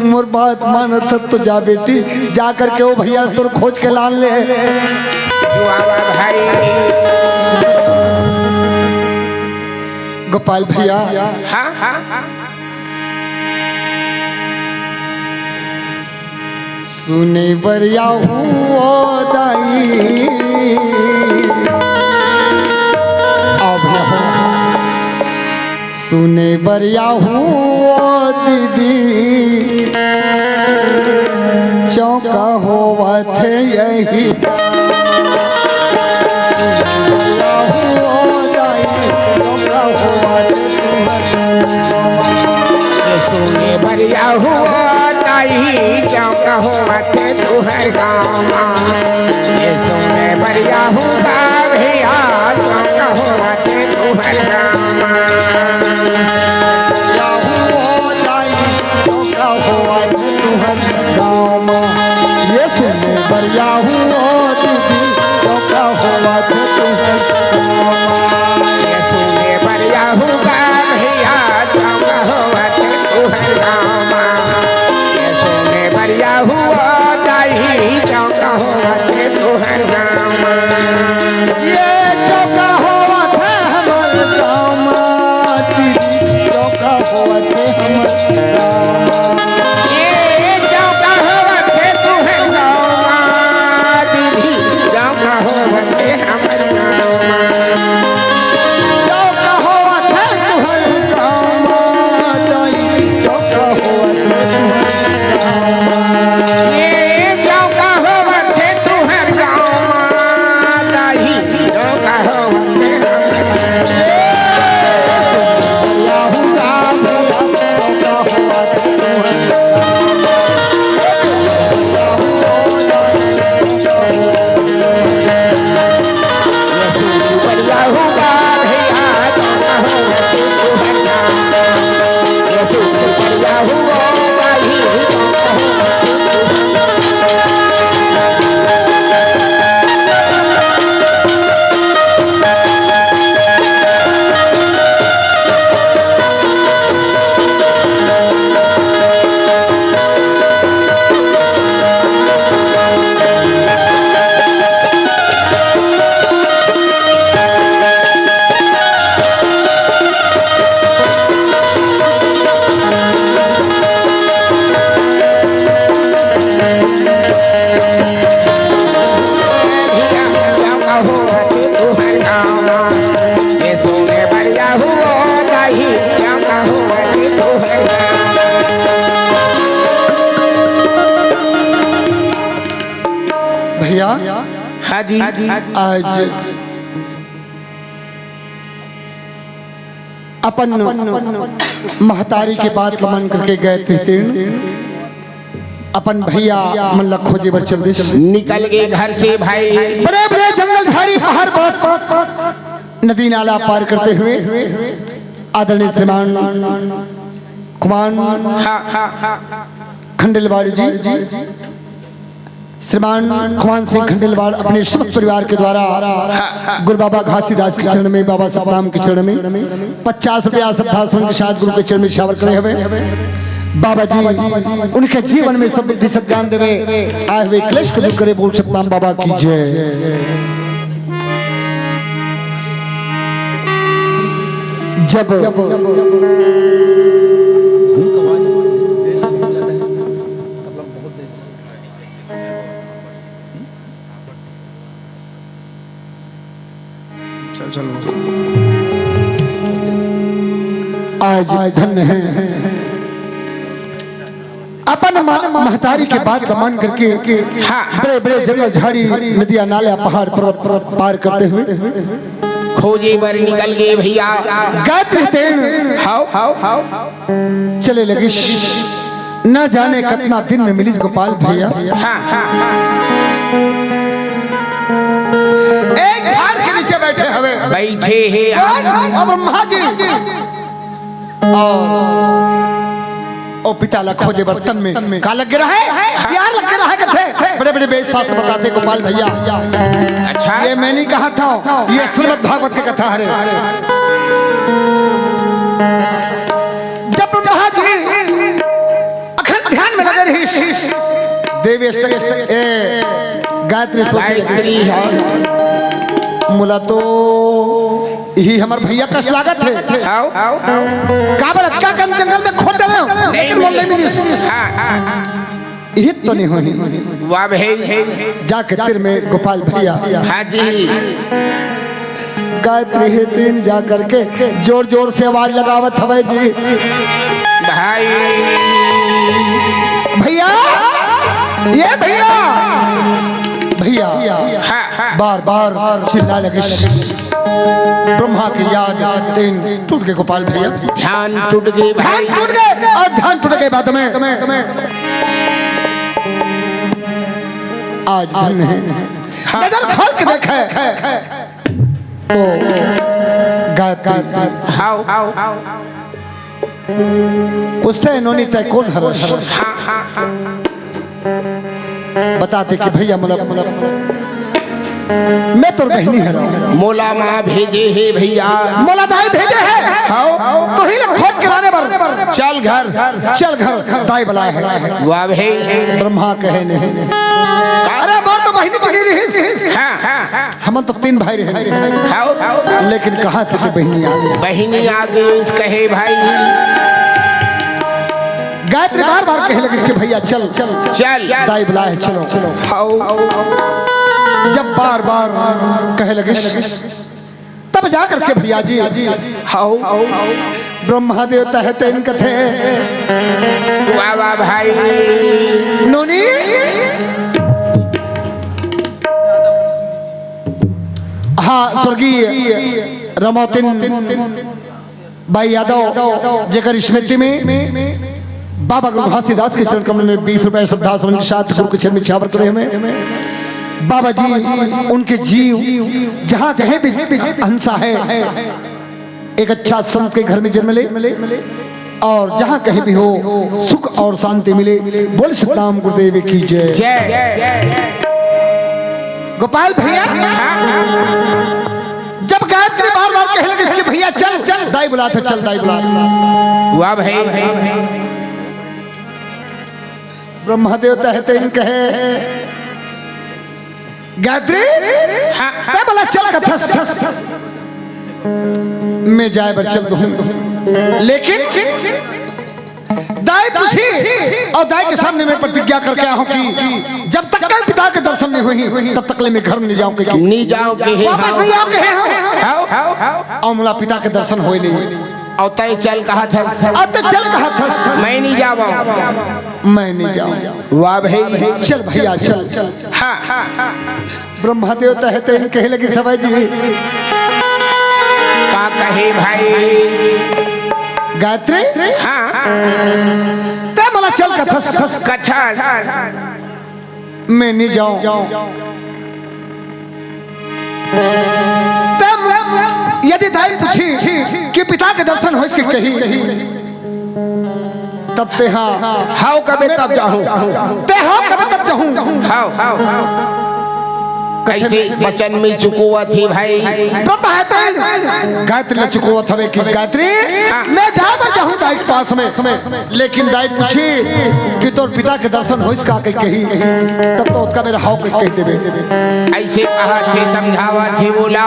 मोर बात मानत हस तो जा बेटी, जा करके ओ भैया तोर खोज के लान ले। वाह, वाह भाई। गोपाल भैया। हाँ, हाँ, हाँ। सुने बर आहूँ ओ दाई। आओ भैया हो। सुने बर आहूँ ओ दीदी, चौका होवत हे यही। सुने बर आहूँ ओ दाई, चौका होवत हे। ये सुने बर आहूँ ओ दाई, चौका होवत हे तुँहर गाँव मा। ये सुने बर आहूँ ओ भैया, चौका होवत हे तुँहर गाँव मा। आहूँ ओ दाई, चौका होवत हे तुँहर गाँव मा। ये सुने बर आहूँ ओ दीदी, चौका होवत हे तुँहर गाँव मा। ये सुने बर आहूँ ओ भैया, चौका होवत हे तुँहर गाँव मा। ये सुने बर आहूँ ओ दाई, चौका होवत हे तुँहर गाँव मा। ये चौका होवत हे हमर गाँव मा, दीदी, चौका होवत हे हमर गाँव मा। ये चौका होवत हे तुँहर गाँव मा, दीदी, चौका होवत हे हमर गाँव मा। चौका होवत हे तुँहर गाँव मा, दाई, चौका होवत हे तुँहर गाँव मा। ये चौका होवत हे तुँहर गाँव मा, दाई, चौका होवत हे हमर गाँव मा। आज अपन महतारी के बात ल मान करके गायत्री तीर्ण अपन भैया मन ला खोजे बर चल दिस। निकल गे घर से भाई। बड़े बड़े जंगल झाड़ी पहाड़ पर्वत नदी नाला पार करते हुए आदरणीय श्रीमान खुमान खंडेलवाल जी, श्रीमान खुमान सिंह खंडेलवाल अपने समस्त परिवार के द्वारा गुरु बाबा घासीदास के चरण में, बाबा सतनाम के चरण में पचास रुपया श्रद्धा सुमन के साथ गुरु के चरण में छावर करे हवे। बाबा जी उनके जीवन में समृद्धि सद्ज्ञान देवे, आए हुए क्लेश को दूर करे। बोल सतनाम बाबा की जय। जब चल, चल, आज धन्य है अपन मा-, महतारी के बात का मान करके हाँ। बड़े बड़े जंगल झाड़ी नदिया नाला पहाड़ पर्वत पार करते हुए खोजे बर निकल गे भैया। गायत्री तीर्ण हाव, हाव, हाव। चले लगिस। न जाने कितना दिन में मिलिस गोपाल भैया। हाँ, हाँ, हाँ। एक झाड़ के नीचे बैठे हवे। बैठे हे। कौन? अब ब्रह्मा जी। और ओ पिता ला खोजे बर तन में का लग रहा है? हथियार लग रहा है कथे। बड़े बड़े वेद शास्त्र बताते गोपाल भैया। अच्छा। ये मैं नहीं कहा था, ये श्रीमद् भागवत की कथा हरे। जब ब्रह्मा जी अखंड ध्यान में लगे रहिस, देवी अष्टक, ए, गायत्री सोचे गायत्री लगिस। मोला तो यही हमर भैया कस लागत हे। आओ। काबर अतका कन जंगल में खोद डरे हो, लेकिन मोला नहीं मिलिस। हाँ, हाँ, हाँ। यही तो नहीं होही। वाह भाई। जाके तीर में गोपाल भैया। हाँ जी। गायत्री हे तीर्ण जा करके जोर जोर से आवाज लगावत हवे जी। भाई। भैया, ये भैया, भैया। हाँ, हाँ। बार बार चिल्ला लगिस। ब्रह्मा की याद तीर्ण टूट गे गोपाल भैया। ध्यान टूट गे ध्यान भाई। टूट गे और ध्यान टूट के बाद में आज धन्य है। हाँ। नजर खोल के देखे तो गायत्री। हाव। पूछते हैं, नोनी तय कौन हरस? हाँ, हाँ, हाँ। बताते कि भैया, मतलब, मैं तोर बहिनी हरव। मोला माँ भेजे हे भैया। मोला दाई भेजे हे। हाव। तोही ला खोज के लाने बर। चल घर। चल घर, दाई बलाए हे। वाह भाई। ब्रह्मा कहे नहीं। अरे, मोर तो बहिनी तो नहीं रहिस। हाँ, हाँ, हाँ। हमन तो तीन भाई रहे। हाव। लेकिन कहाँ से ते बहिनी आ गे? बहिनी आ गे, इस कहे भाई। गायत्री बार बार कहे लगिस कि भैया चल, चल। दाई बलाए हे, चलो। हाव। जब बार बार कहे लगिस, तब जा करके भैया जी, हाव। ब्रह्मा देवता हे तीर्ण कथे। वाह, वाह भाई। नोनी। हाँ, स्वर्गीय रमौतिन बाई यादव, जेकर स्मृति में बाबा गुरु घासीदास के चरण कमल में बीस रुपए श्रद्धा सुमन के साथ गुरु के चरण में छावर करे हवे। बाबा जी उनके जीव जहाँ कहीं भी हंसा है, एक अच्छा संत के घर में जन्म ले और जहाँ कहीं भी हो सुख और शांति मिले। बोल सतनाम गुरुदेव की जय। जय। गोपाल भैया, जब गायत्री बार बार कहे लगिस कि भैया चल, चल, दाई बलात हे, चल, दाई बलात हे। वाह भाई। ब्रह्मा देवता हे तीर्ण कहे, गायत्री, हाँ, हाँ। तय बला चल कथस। मैं जाए बर चल दूँ। लेकिन दाई पूछी और दाई के सामने मैं प्रतिज्ञा करके आया हूँ कि जब तक के पिता के दर्शन नहीं होही, तब तक ले मैं घर में नहीं जाऊँ कहे। नहीं जाऊँ कहे, वापस हाँ। नहीं आऊँ कहे, हाँ। हाँ, हाँ, हाँ। और मोला पिता के दर्शन होए नहीं। अउ तैं चल कहत हस। अउ तैं चल कहत हस। मैं नहीं जावंव। मैं नहीं जावंव। वाह भाई। चल भैया, चल। हाँ। ब्रह्मा देवता हे, तेन कहे लगे, समय जी। का कहे भाई? गायत्री? हाँ। तैं मोला चल कथस। कथस। मैं नहीं जावंव। तब यदि दाई पूछी कि पिता के दर्शन होइस कि कही, तब तें हाँ। हव कबे तब जाहूँ। तें हव कबे तब जाहूँ। हव। कइसे वचन में चुकोवत हे भाई? ब्रह्मा हे तेन गायत्री ला चुकोवत हवे कि गायत्री, हाँ। मैं जाय बर जाहूँ दाई के पास में। लेकिन दाई पूछी कि तोर पिता के दर्शन होइस का कहि कही, तब तो ओतका बेर हव कहि कहि देबे। अइसे कहत हे, समझावत हे, बोला।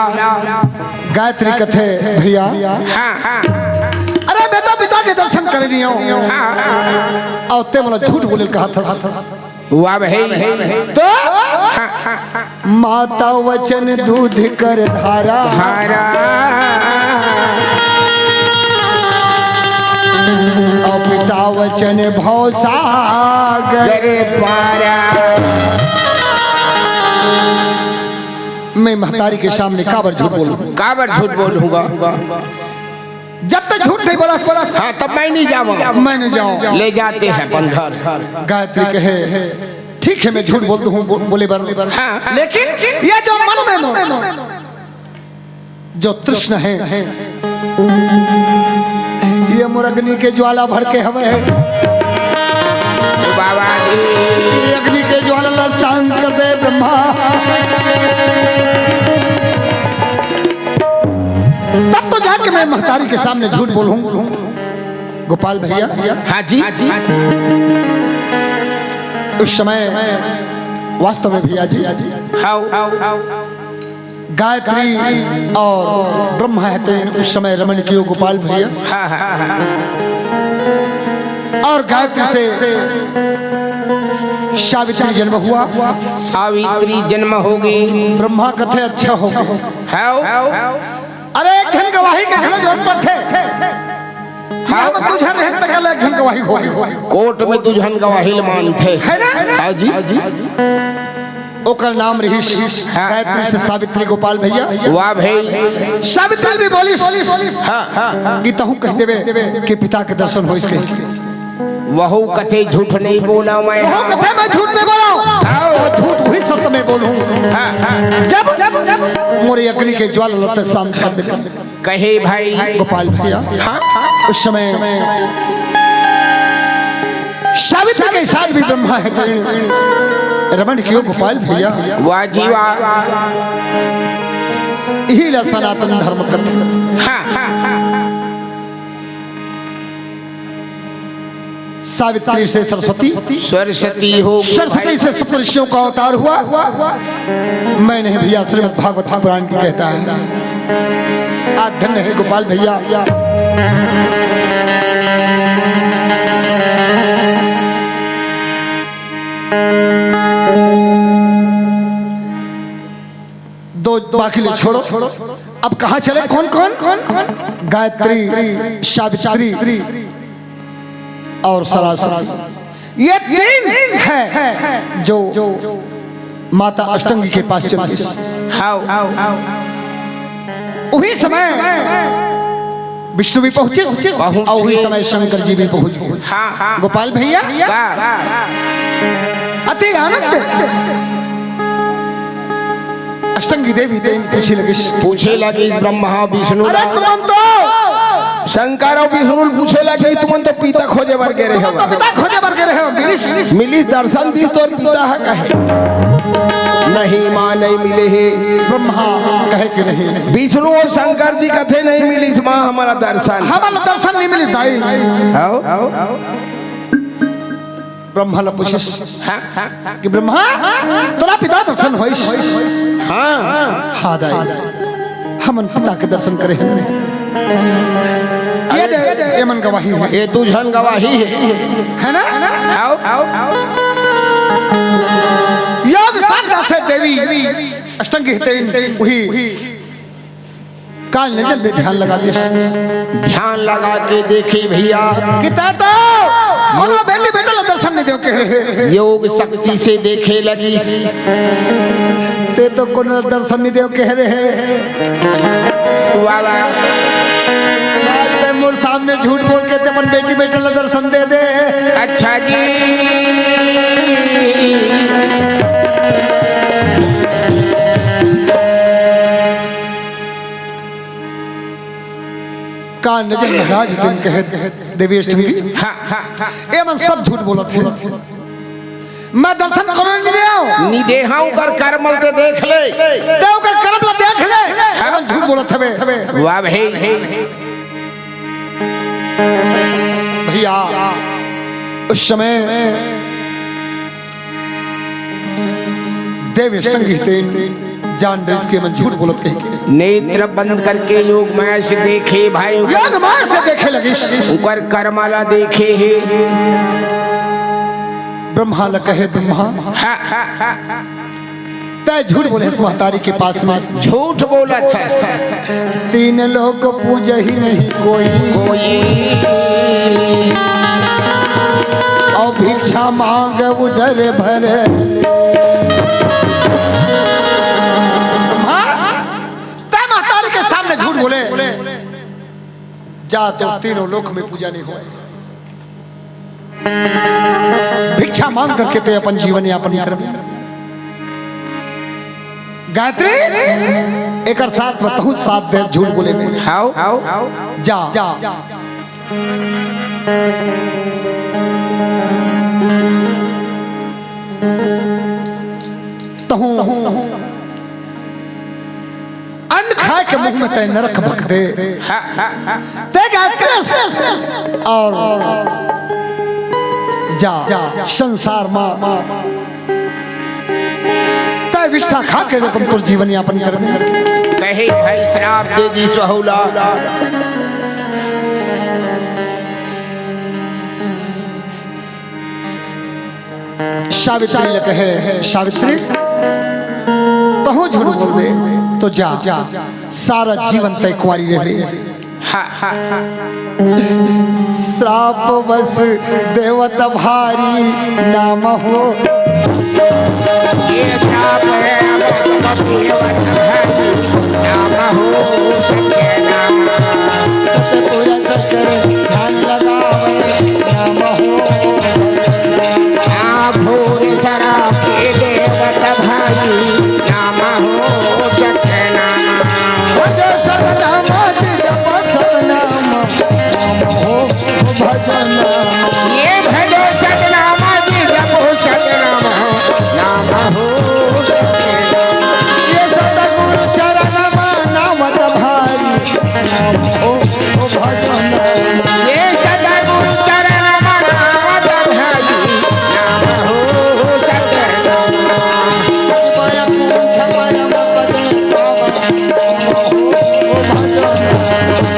गायत्री कथे, भैया। हाँ, हाँ। अरे, मैं तो पिता के दर्शन करे नहीं हूँ। हाँ। अउ तें मोला झूठ बोले ल कहत हस। वाह भाई। तो माता वचन दूध कर धारा, धारा। अउ पिता वचन भव सागर। करे पारा। मैं महतारी के सामने काबर झूठ बोलूं? काबर झूठ बोलूंगा? जब तक झूठ नहीं बोला, हाँ, तब मैं नहीं जाऊंगा। मैं नहीं जाऊंगा। ले जाते हैं अपन घर। गायत्री कहे, ठीक है, मैं झूठ बोलता हूँ, बो-, बोले बर। हाँ। लेकिन ये जो मन में मोर, जो तृष्णा है, ये मोर अग्नि के ज्वाला भड़के हवे हे। बाबा जी। ये अग्नि के ज्वाला ला शांत कर दे ब्रह्मा। तब तो जाके मैं महतारी के सामने झूठ बोलूं। गोपाल भैया। हाँ जी। उस समय वास्तव में भैया जी, हाँ। गायत्री अउ ब्रह्मा हे तेन उस समय रमन कियो गोपाल भैया। हाँ, हाँ, हाँ। अउ गायत्री से सावित्री जन्म हुआ। सावित्री जन्म होगे। ब्रह्मा कथे अच्छा होगे। हाँ। अरे, एक झन गवाही के घलो जरूरत पड़थे। हाँ। इहाँ में दू झन रहे, तकर ले एक झन गवाही होगे। कोर्ट में दू झन गवाही ल मानथे। हे ना? हाँ जी। ओकर नाम रहिस हाँ। गायत्री से सावित्री, गोपाल भैया। वाह भाई। सावित्री भी बोलिस हाँ। कि तहूँ कहि देबे कि पिता के दर्शन होइस कहि। वहू कथे झूठ नहीं बोला मैं। वहू कथे मैं झूठ नहीं बोला। हाँ। अउ झूठ उही शब्द में बोलूं। हाँ, हाँ। जब मोर अग्नि के ज्वाला ला तैं शांत कर देबे। कहे भाई। गोपाल भैया। हाँ। उस समय सावित्री के साथ भी ब्रह्मा हे तेन रमन कियो गोपाल भैया। वाह जी वाह। इही ला सनातन धर्म कथे। हाँ। सावित्री से सरस्वती, सरस्वती हो गई सरस्वती भाई। से सप्त ऋषियों का अवतार हुआ। मैं नहीं भैया, श्रीमद् भागवत पुराण की कहता है। आज धन्य है गोपाल भैया। दो बाकी ले छोड़ो। अब कहाँ चले? कौन कौन? गायत्री, सावित्री अउ सरस्वती, ये तीन हे जो माता अष्टांगी के पास चल दिस। हाँ। उही समय विष्णु भी पहुंचिस पहुंचिस। अउ उही समय शंकर जी भी पहुंच गे। हाँ, हाँ। गोपाल भैया का? अति आनंद अष्टांगी देवी तेन पूछे लगिस। पूछे लगिस ब्रह्मा विष्णु अरे ला। तुमन तो शंकर अउ विष्णु ल पूछे लगिस, तुमन तो पिता खोजे बर गे रहे हव। पिता खोजे बर गे रहे हव, मिलिस? मिलिस, दर्शन दिस तोर पिता ह कहे। नहीं माँ, नहीं मिले हे। ब्रह्मा कहे कि नहीं। विष्णु अउ शंकर जी कथे नहीं मिलिस माँ हमला दर्शन। हमला दर्शन नहीं मिलिस दाई। हव? ब्रह्मा ला पूछिस हाँ, हाँ, हाँ। कि ब्रह्मा, तोला पिता दर्शन होइस? हाँ। हाँ दाई, हमन पिता के दर्शन करे हन। ये दे, ये मन गवाही हे। ये दू झन गवाही हे। हे ना? हव। योग साधना से देवी अष्टांगी हे तेन उही काल नजर में ध्यान लगा दिस। ध्यान लगा के देखे भैया। किता तो कोनो बेटी बेटा ला दर्शन नहीं देव कहे रहे। योग शक्ति से देखे लगिस। ते तो कोनो दर्शन नहीं देव कहे रहे। वाह, वाह। ते मोर सामने झूठ बोल के ते अपन बेटी बेटा ला दर्शन दे दे। अच्छा जी। का नजर महाराज दिन कहे देवी अष्टमी। हाँ, हाँ, हाँ। ए मन सब झूठ बोलत हे। मैं दर्शन करो नहीं देव। नहीं दे, हाँ, ओकर कर्म ल ते देख ले। ते ओकर कर्म ला देख ले। हाँ। ए मन झूठ बोलत हवे। वाह भाई। भैया, उस समय देव अष्टमी तेन जान डरिस के मन झूठ बोलत कहे के। नेत्र बंद करके योग माया से देखे भाई। योग माया से देखे लगिस। ओकर कर्म ला देखे हे। ब्रह्मा ला कहे, ब्रह्मा, हाँ, हाँ, हाँ, हाँ। तै झूठ बोले इस महतारी के पास में। झूठ बोलत हस। तीन लोक पूजहि नहीं कोई। कोई। और भिक्षा मांग उदर भर ले। हाँ? तै महतारी के सामने झूठ बोले। जा तो तीनों लोक में पूजा नहीं होय। भिक्षा मांग करके ते अपन जीवन यापन कर। गायत्री, एकर साथ बताऊं, साथ दे झूठ बोले में। हाव। जा। तहूं अन्न खाए के मुंह में तय नरक भक दे। हाँ, हाँ, हाँ। ते गायत्री और जा संसार मा तय विष्ठा खा के अपन तोर जीवन यापन करबे। कहे भाई श्राप दे दिस वहू ला। सावित्री ल कहे, सावित्री, तहूं झूठ बोल दे, तो जा, सारा जीवन तय कुंवारी रहे। हा, हा, हा। श्राप बस देवत भारी नाम हो। ये श्राप है, बस देवत भारी नाम हो, सत्य नाम। सतपुर सकर ध्यान लगावे नाम हो। आ घोर सराप के देवत भाई नाम हो, सत्य नाम। भज सतनाम जप सतनाम, नाम हो भजन। ये भजो सतनाम जी, जपो सतनाम, नाम हो सतनाम। ये सतगुरु चरण मा नावत भाई, नाम हो भजन। ये सतगुरु चरण मा नावत भाई, नाम हो सतनाम। वैकुंठ परम पद पावन, नाम हो भजन।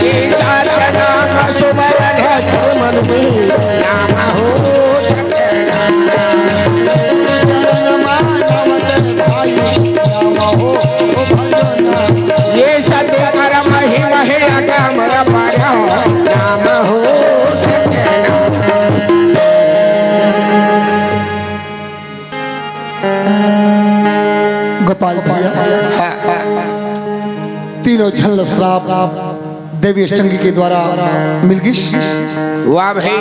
ये सात नाम सुमरन है तन मन में, नाम हो सतनाम। चरण मानवत भाई, नाम हो भजन। ये सत कर्म ही महे अगम अपार, नाम हो सतनाम। गोपाल भैया, हाँ, हाँ। तीनों झन ल श्राप देवी अष्टंगी के द्वारा मिल गिस। वाह भाई।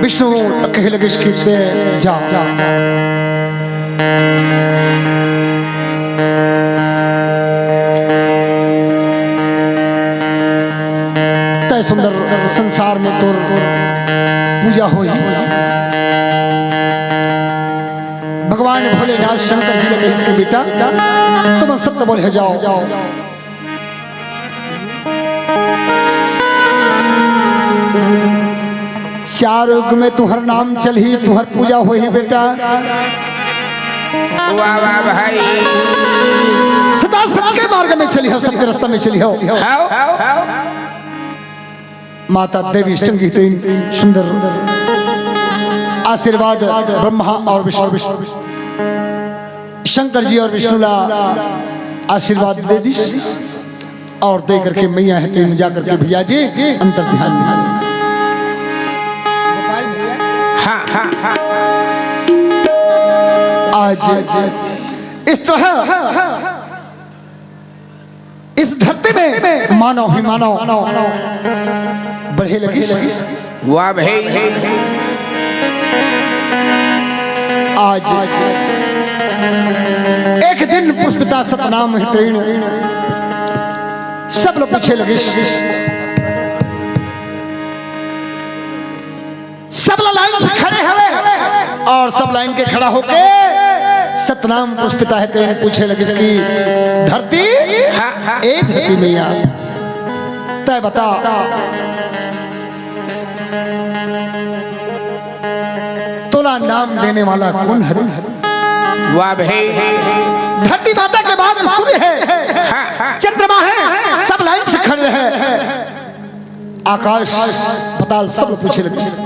विष्णु कहे लगिस कि ते जा। तय सुंदर संसार में तोर पूजा होही। भगवान भोलेनाथ शंकर जी लगे इसके बेटा, तुम सब तो बोले जाओ। चार युग में तुहर नाम चलही, तुहर पूजा होही बेटा। वाह, वाह भाई। सदा सत्य मार्ग में चली हो, सत्य रास्ता में चली हो। हाव। माता देवी संगीत सुंदर आशीर्वाद ब्रह्मा और विष्णु, शंकर जी और विष्णु ला आशीर्वाद दे दिस। और दे करके मैया हे तेन जा करके भैया जी अंतर ध्यान में। हाँ, हाँ, हाँ। आज इस तरह इस धरती में मानव ही मानव बढ़े लगिस। वाह भाई। आज एक दिन पुष्पिता सतनाम हे तेन सब ला पूछे लगिस। सब ला लाइन से खड़े हवे और सब लाइन के खड़ा होके सतनाम पुष्पिता हे तेन पूछे लगिस कि धरती, हाँ, हाँ। ए धरती मैया, तैं बता, तोला नाम देने वाला कोन हरे? वाह भाई। धरती माता के बात सुने हे, हाँ, हाँ। चंद्रमा हे, सब लाइन से खड़े हे। आकाश पताल सब ला पूछे लगिस।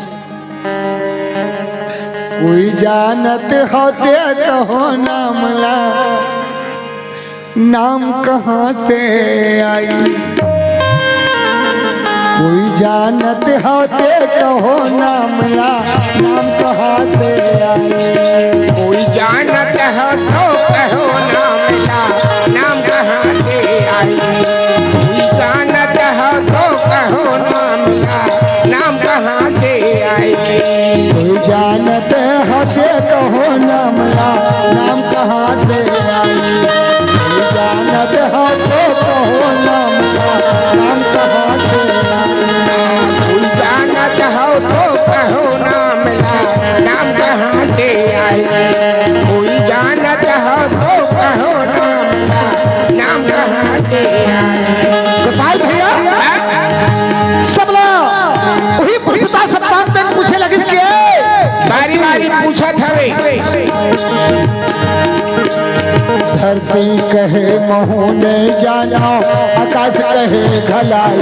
कोई जानत हो ते कहो नाम ला, नाम कहाँ से आई? कोई जानत हो ते कहो नाम ला, नाम कहाँ से आई? कोई जानत हो तो कहो नाम ला, नाम कहाँ से आई? कोई जानत हो तो कहो नाम ला, नाम कहाँ से आई? कोई जानत हो ते कहो नाम ला, नाम कहाँ से आई? कोई जानत हो तो कहो नाम ला, नाम कहाँ से आई? कोई जानत हो तो कहो नाम ला, नाम कहाँ से आई? कोई जानत हो तो कहो नाम ला, नाम कहाँ से आई? गोपाल भैया, हाँ? सब ला वही पुष्पिता सतनाम तेन पूछे लगिस के बारी बारी पूछत हवे। धरती कहे महू नहीं जानो, आकाश कहे घलाई।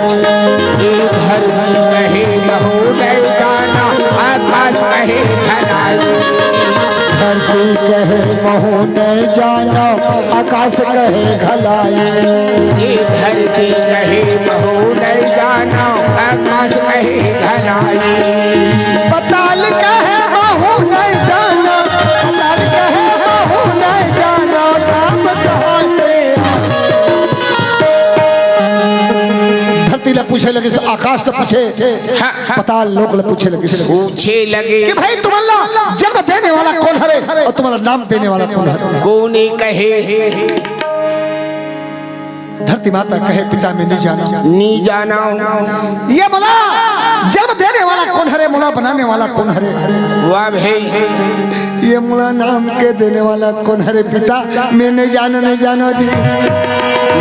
ए धरती कहे महू नहीं जानो, आकाश कहे घलाई। धरती कहे महू नहीं जानो, आकाश कहे घलाई। ए धरती कहे महू नहीं जानो, आकाश कहे घलाई। पताल कहे महू नहीं जानो, पताल कहे महू नहीं जानो, नाम कहाँ से आई? धरती ला पूछे लगिस, आकाश ला पूछे, हाँ, हाँ। पताल लोक ला पूछे लगिस। पूछे लगे। कि भाई तुमन ला जन्म देने वाला कोन हरे और तुमन ला नाम देने वाला कोन हरे? कोने कहे? धरती माता कहे, पिता मैं नहीं जाना। नहीं जाना। ये मोला जन्म देने वाला कोन हरे, मोला बनाने वाला कोन हरे? वाह भाई। ये मोला नाम के देने वाला कोन हरे पिता, मैं नहीं जानो, नहीं जानो जी।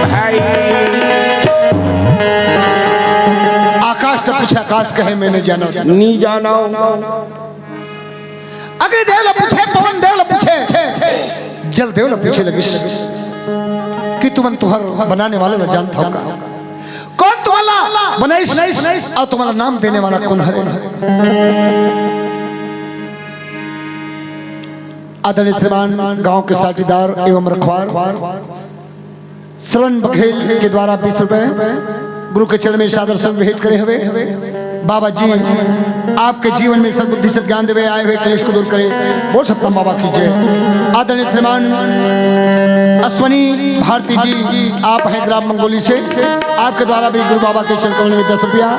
भाई। आकाश तो पूछे, आकाश कहे मैं नहीं जानो। नहीं जानो। अग्निदेव ला पूछे, पवन देव ला पूछे, जल देव ला पूछे लगिस कि तुमन तुहर बनाने वाले ला जानत हो का? कोन तुमन ला बनाइस और तुमन ला नाम देने वाला कोन हरे? आदरणीय श्रीमान गांव के साटीदार एवं रखवार श्रवण बघेल के द्वारा बीस रुपए गुरु के चरण में सादर संग भेंट करे हवे। बाबा जी आपके जीवन में सद्बुद्धि सद्ज्ञान देवे आए हुए क्लेश को दूर करे। बोल सतनाम बाबा की जय। आदरणीय श्रीमान अश्वनी भारती जी, आप हैं ग्राम मंगोली से, आपके द्वारा भी गुरु बाबा के चरण कमल में दस रुपया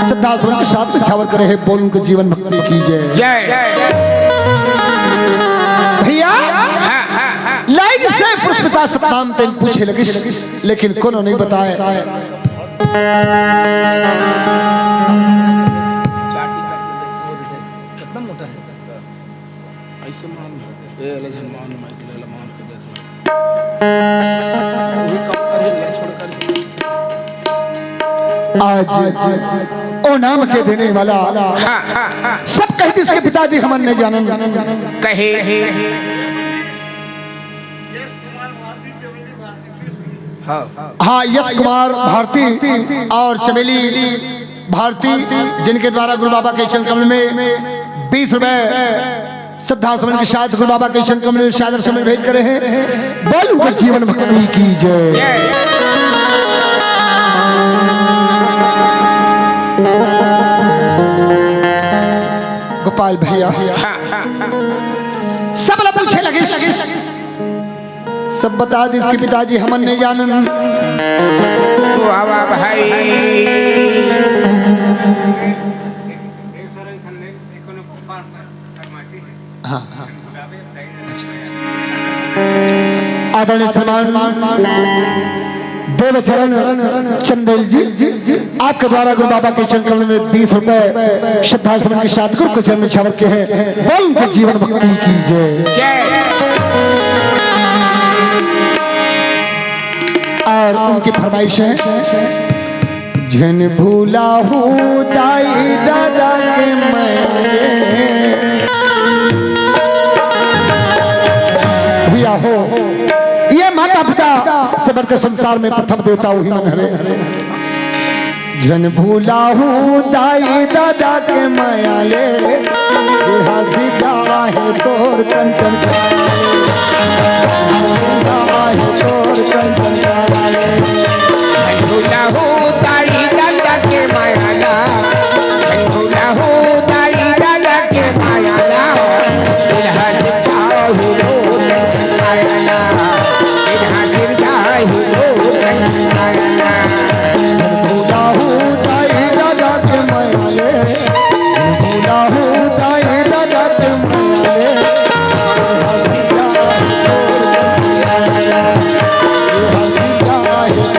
श्रद्धा सुमन के साथ निछावर करे हैं। बोल उनके जीवन भक्ति की जय। जय। भैया, हाँ, हाँ, हाँ। लाइन से पुष्पिता सतनाम तेन पूछे लगिस, लेकिन कोनो नहीं बताए। ऐसे मान, ए, ले जन मान, माइक ले, ले मान के देख ले। वही कम कर ही लिया, छोड़ कर ही। आज ओ नाम के देने वाला सब कह दिस के पिताजी हमन नहीं जानन। कहे। हाँ। हाँ, यश कुमार भारती और चमेली भारती, जिनके द्वारा गुरु बाबा के चरण कमल में बीस रुपए श्रद्धा सुमन के साथ गुरु बाबा के चरण कमल में सादर सुमन भेंट करे हैं। बोल उनके जीवन भक्ति की जय। जय। पाल भैया। हाँ, हाँ। सब ला पूछे लगिस, सब बता दिस कि पिताजी हमन नइ जानन। वाह, वाह भाई। हाँ, हाँ। आदरणीय श्रीमान देवचरण चंदेल जी, आपके द्वारा गुरु बाबा के चरण कमल में बीस रुपए श्रद्धा सुमन के साथ गुरु के चरण में छावर के हैं। बोल उनके जीवन भक्ति की जय। जय। और उनकी फरमाइश है, झन भूलाहू दाई ददा के मया ले। भैया हो, ये माता पिता से बढ़ के संसार में प्रथम देवता उही मन हरे। झन भूलाहू दाई ददा के मया ले, जे हासिल जाहे तोर कंचन काया ले। हासिल जाहे तोर कंचन काया ले। झन भूलाहू दाई ददा के मया ला, झन भूलाहू दाई ददा के मया ला, जे हासिल जाहे तोर कंचन काया ला, जे हासिल जाहे तोर कंचन काया ला। झन भूलाहू दाई ददा के मया ले, झन भूलाहू दाई ददा के मया ले। हंसी जाए तोर कंचन काया ले, हंसी जाए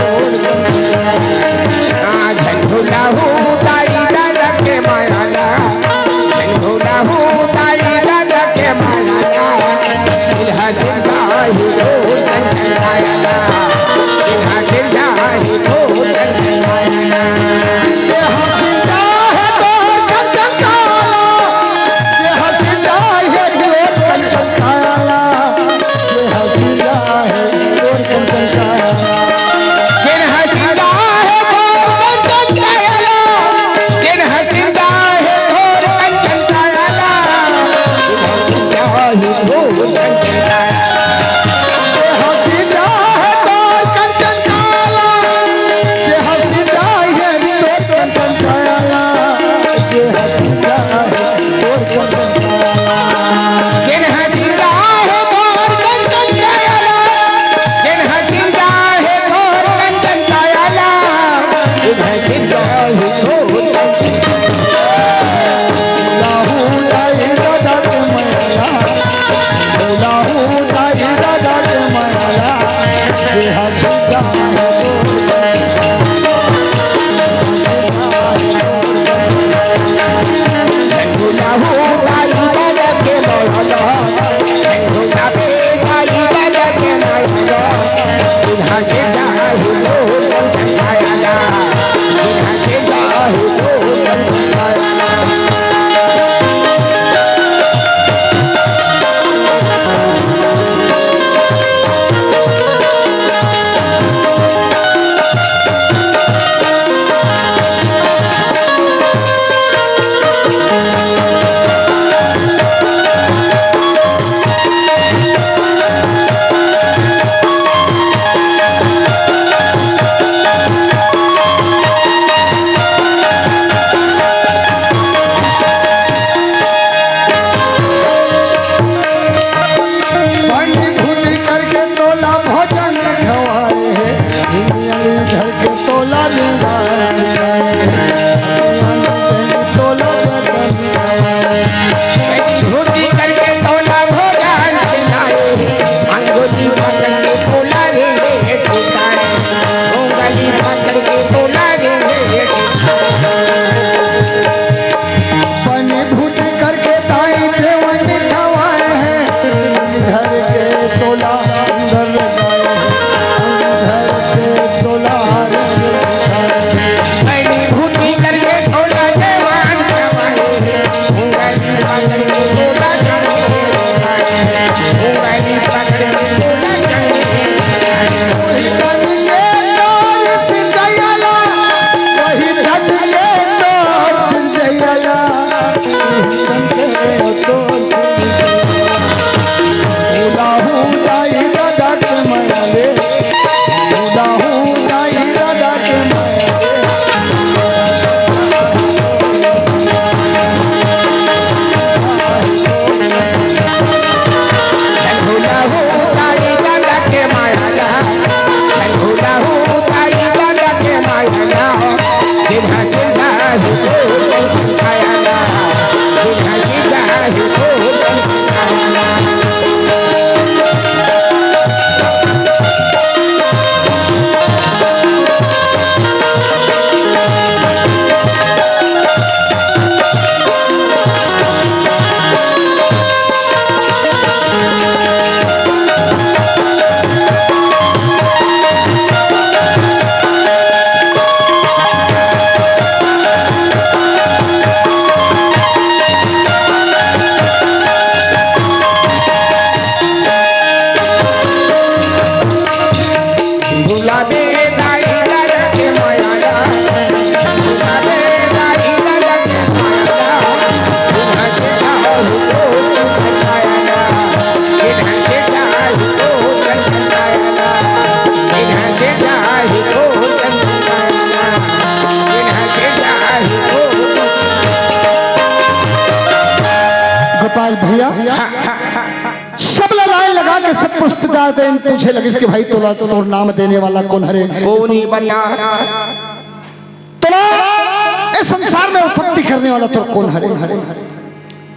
गोपाल भैया, सब ला लाइन लगा के सब पुरस्कार देन, पूछे लगिस कि भाई तोला तोर नाम देने वाला कोन हरे? कोन ही बता। तोला ए संसार में उत्पत्ति करने वाला तोर कोन हरे?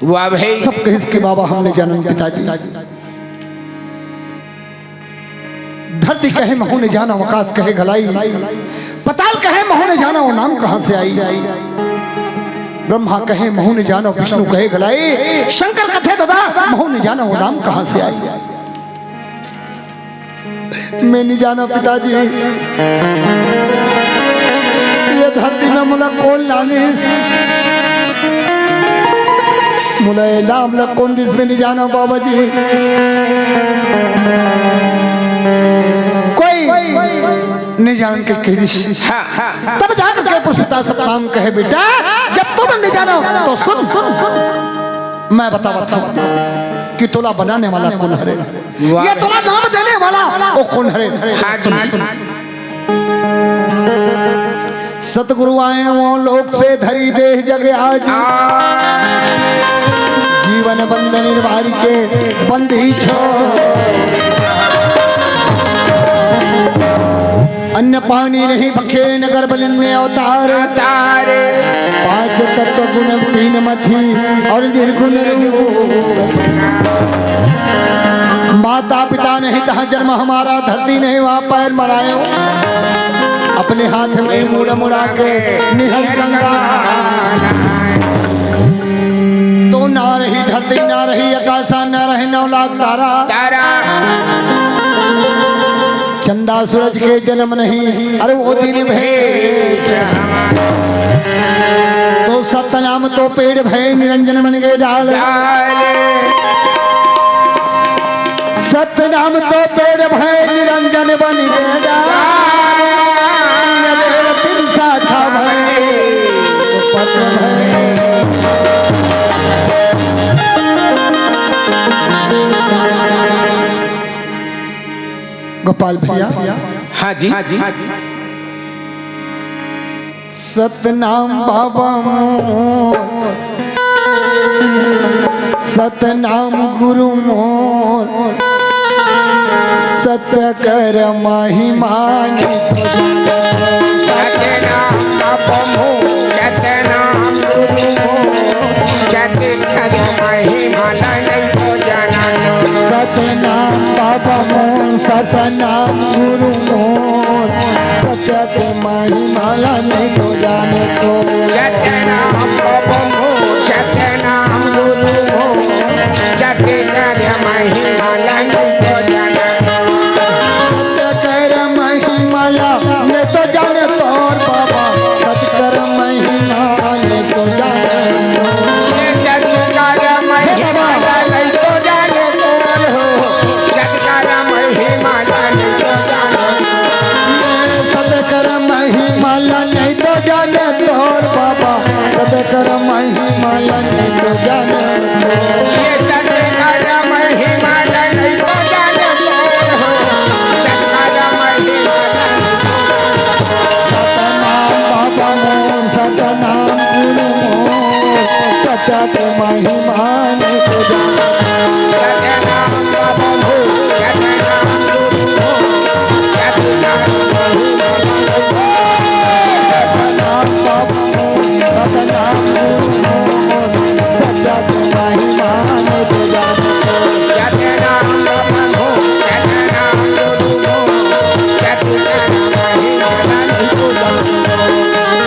वाह भाई। सब कहिस कि बाबा हम नइ जानन पिताजी। धरती कहे महूं नइ जानंव, आकाश कहे घलाई, पताल कहे महूं नइ जानंव, वो नाम कहाँ से आई? ब्रह्मा कहे महूं नइ जानंव, विष्णु कहे घलाई, शंकर कथे दादा महूं नइ जानंव, वो नाम कहाँ से आई? मैं नइ जानंव पिताजी, ये धरती में मोला कोन लानिस, मोला ये नाम ला कोन दिस, मैं नइ जानंव बाबा जी। कोई नइ जानन के कहि दिस। हाँ, हाँ, हाँ। तब जाकर के पुरस्कार सतनाम कहे, बेटा, जब तुम नइ जानव तो सुन, मैं बतावत हंव कि तोला बनाने वाला कोन हरे, वाह। ये तोला नाम देने वाला वो कोन हरे? हाँ जी। सतगुरु आए वो लोक से, धरी देह जग आज। जीवन बंध निर्वार के बंद ही छो। अन्न पानी नहीं भखे न गर्भ लेने अवतार। अवतार। पांच तत्व गुण तीन मति और निर्गुण रूप। माता पिता नहीं तहाँ जन्म हमारा, धरती नहीं वहाँ पैर मड़ायो। अपने हाथ में मुड़ मुड़ा के निहर गंगा। तो ना रही धरती, ना रही आकाशा, ना रहे नौ लाख तारा। तारा। चंदा सूरज के जन्म नहीं, अरे वो दिन भेज। तो सतनाम तो पेड़ भय निरंजन बन के डाल। डाल। सतनाम तो पेड़ भय निरंजन बन के डाल। तीन देव तीन शाखा भय, तो पत्र भय। गोपाल भैया। हाँ जी। सतनाम बाबा मोर, सतनाम गुरु मोर, सत कर महिमा नित। सतनाम बाबा मोर, सतनाम गुरु मोर, सत कर महिमा ला नहीं तो जाना तो। सतनाम बाबा मोर, सतनाम गुरु मोर, सत कर महिमा ला नहीं तो जाने तो। सतनाम बाबा मोर, सतनाम गुरु मोर, सत कर महिमा ला नहीं तो जाना तो। सत कर महिमा ला नहीं तो जाने तोर बाबा, सत कर महिमा नहीं तो जाने तो। सत कर महिमा ला नहीं तो जाने तोर हो, सत कर महिमा ला नहीं तो जाने। सत कर महिमा ला नहीं तो जाने तोर बाबा, सत कर महिमा ला नहीं तो जाने। ये सत कर महिमा ला नहीं तो जाने तोर हो, सत कर महिमा ला नहीं तो जाने। सतनाम बाबा मोर, सतनाम गुरु मोर, सत कर महिमा नहीं तो जाने। सतनाम बाबा मोर, सतनाम गुरु मोर, सत कर महिमा ला नहीं तो जाने। सतनाम बाबा मोर, सत्य के महिमा में तो जाने को।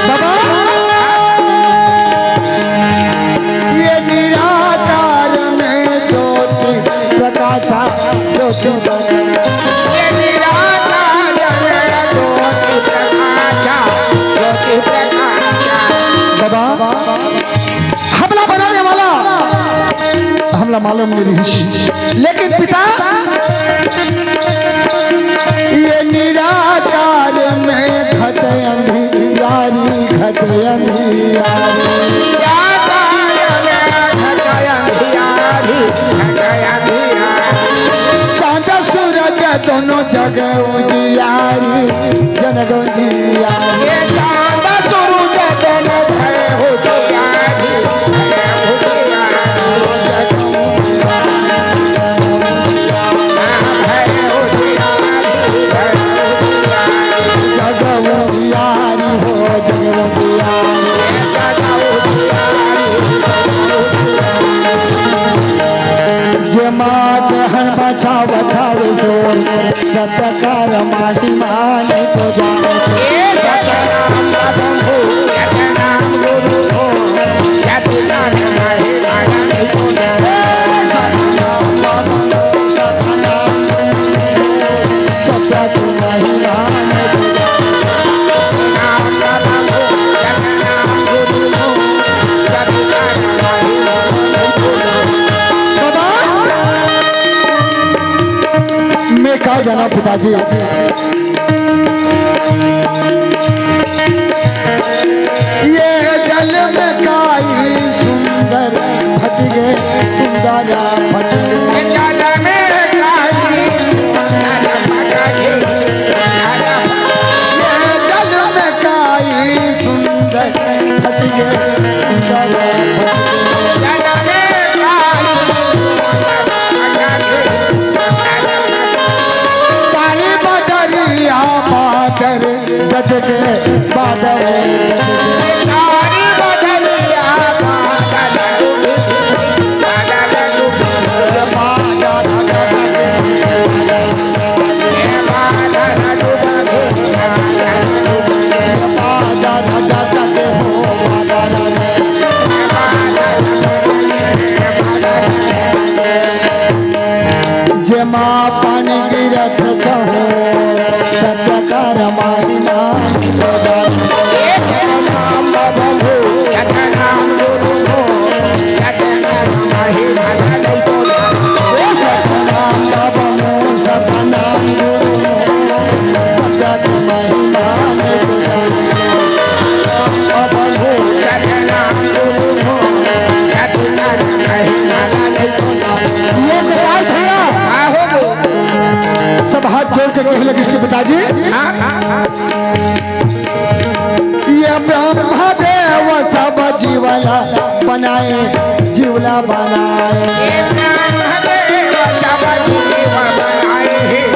बाबा, ये निराकार में ज्योति प्रकाशा, ज्योति बन। ये निराकार में ज्योति प्रकाशा, ज्योति प्रकाशा। बाबा, हमला बनाने वाला, हमला मालूम नहीं रहिस, लेकिन पिता, ये निराकार में घट अंधियारी, घट अंधियारी। निराकार में घट अंधियारी, घट अंधियारी। चांद सूरज दोनों जग उजियारी, जग उजियारी। ये चांद सूरज दोनों भय उजियारी, भय उजियारी। जग उजियारी। भय उजियारी, भय उजियारी। जग उजियारी हो, जग उजियारी। जग उजियारी। जेमा ग्रहण बचावत हवे सोर, सत्य कर महिमा नहीं तो जाने। ए सतनाम प्रभु, सतनाम गुरु हो, सतनाम महिमा नहीं तो जाने। सतनाम प्रभु, सतनाम गुरु हो, सत्य कर महिमा नहीं तो जाने। सतनाम प्रभु, सतनाम गुरु हो, सतनाम महिमा नहीं तो जाने। बाबा, मैं का जाना पिताजी, ये जल में काई सुंदर फट गे, सुंदर फट गे। जल में काई सुंदर फट गे। ये जल में काई सुंदर फट गे, सुंदर फट गे। काली बदरिया बादर डट गे, बादर डट गे। काली बदरिया बादर डट गे, बादर डट गे। जेमा पानी गिरत चहु, सत्य कर महिमा। सब हाथ जोड़ के कहे लगिस कि पिताजी, ये ब्रह्मदेव सब जीवला बनाए, जीवला बनाए। ये ब्रह्मदेव सब जीव बनाए, जीव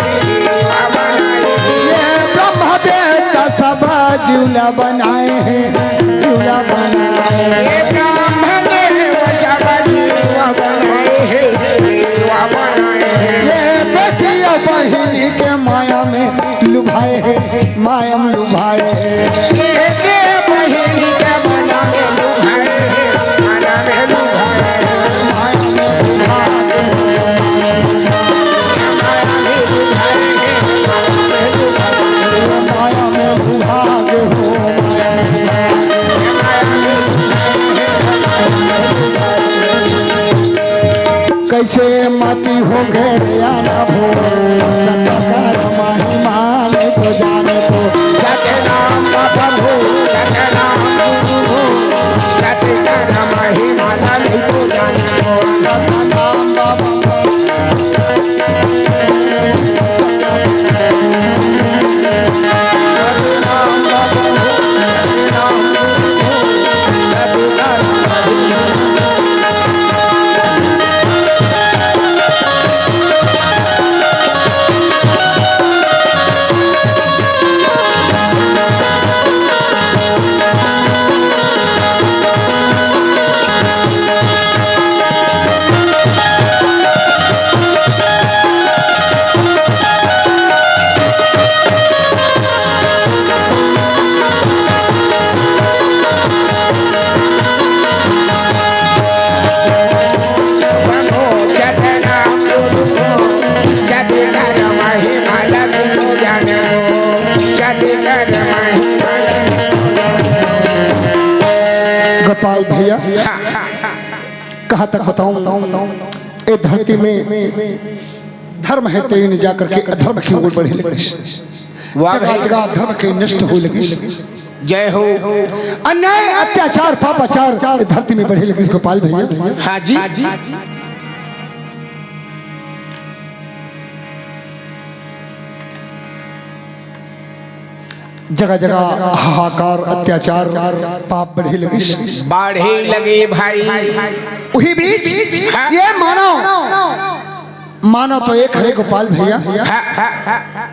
बनाए। ये ब्रह्मदेव सब जीवला बनाए हैं, जीवला बनाए। ये ब्रह्मदेव सब जीव बनाए हैं, जीव बनाए हैं। ये बेटिया बहिनी के माया में लुभाए हैं, माया में लुभाए हैं। ये बहिनी के माया में लुभाए हैं, माया में लुभाए हैं। माया में लुभाए हैं। कैसे मती हो गे रे आना भो, सतकर महिमा नहीं तो जाने को। सतनाम प्रभु, सतनाम गुरु हो, सतकर महिमा नहीं तो जाने को। सतनाम प्रभु। पाल भैया, कहाँ तक बताऊं, ए धरती में धर्म हे तेन जाकर के अधर्म की ओर बढ़े लगिस। वाह जगह भाई। जगह धर्म के नष्ट होए लगिस। जय हो। अन्याय, अत्याचार, पापाचार ए धरती में बढ़े लगिस गोपाल भैया। हाँ जी। जगह जगह हाहाकार, अत्याचार, पाप बढ़े लगिस। बाढ़े लगे भाई। उही बीच हाँ। ये मानव, मानव तो एक हरे गोपाल भैया। हाँ, हाँ, हाँ, हाँ।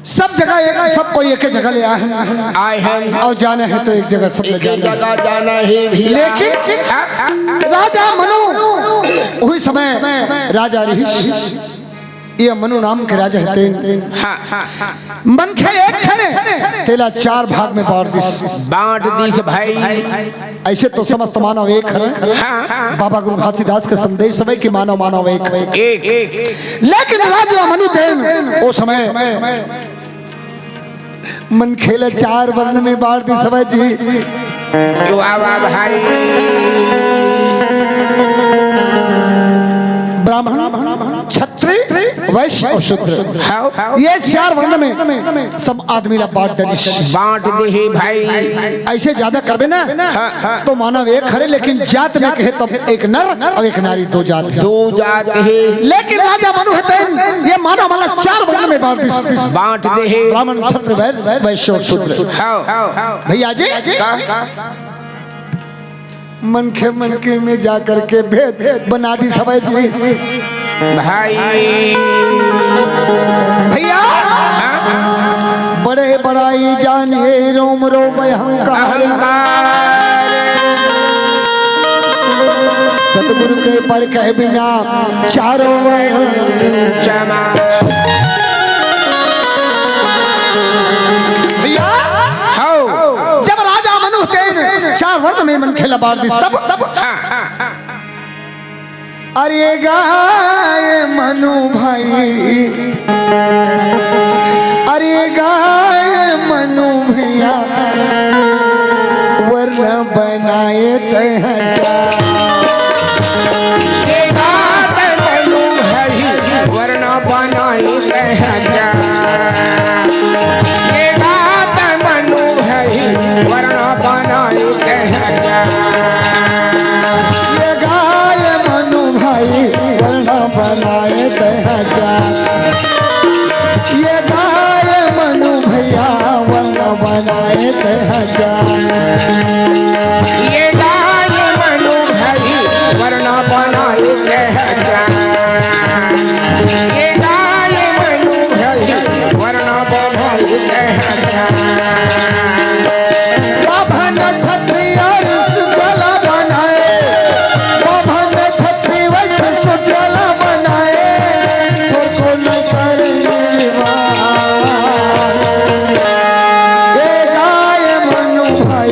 सब जगह एक, सब कोई एक जगह ले आए हैं। आए हैं। अउ जाना हे तो एक जगह सब ले एक ही जाना हे। जगह जाना हे भैया। लेकिन हाँ, हाँ, हाँ। राजा मनु, उही समय राजा रहिस। ये मनु नाम के राजा हे तेन। हाँ, हाँ, हाँ। मनखे एक ठने, तेला चार भाग में बांट दिस। बांट दिस भाई। अइसे तो समस्त मानव एक हरे। हाँ, हाँ। बाबा गुरु घासीदास के संदेश हवे कि मानव मानव एक। एक। लेकिन राजा मनु तेन ओ समय मनखे ला चार वर्ण में बांट दिस हवे जी। वाह, वाह भाई। ब्राह्मण, क्षत्रिय, वैश्य अउ शूद्र। हाँ। ये चार वर्ण में सब आदमी ला बांट दिस। बांट दे हे भाई। अइसे ज्यादा करबे ना, हाँ, हाँ। तो मानव एक हरे, लेकिन जात में कहे तब एक नर अउ एक नारी, दो जात हे। दो जात हे। लेकिन राजा मनु हे तेन ये मानव मन ला चार वर्ण में बांट दिस। बांट दे हे। ब्राह्मण, क्षत्रिय, वैश्य, वैश्य अउ शूद्र। हाँ। भैया जी, का? मनखे मनखे में जा करके भेद बना दिस हवे जी। भाई। भैया, हाँ? बड़े बड़ाई जाने रोम रोम अहंकार। अहंकार। सतगुरु के परखे बिना चारों वर्ण। क्षमा। भैया, हाँ। जब राजा मनु तेन चार वर्ण में मनखे ला बांट दिस तब, तब हाँ, हाँ, हाँ। अरे गाय मनु भाई, अरे गाय मनु भैया, वर्ण बनाए तैं जा। ये गाय मनु भाई, वर्ण बनाए तैं जा। ये गाय मनु भाई, वर्ण बनाए तैं जा। ये गाय मनु भाई, वर्ण बनाए तैं जा। ये गाय मनु भैया, वर्ण बनाए तैं जा। ये गाय मनु भाई, वर्ण बनाए तैं जा। ये गाय मनु भाई, वर्ण बनाए तैं जा। बाभन क्षत्रिय ऋषि वाला बनाए, बाभन क्षत्रिय वैश्य शूद्र वाला बनाए, थोरको न करेंगे विवाह। ये गाय मनु भाई,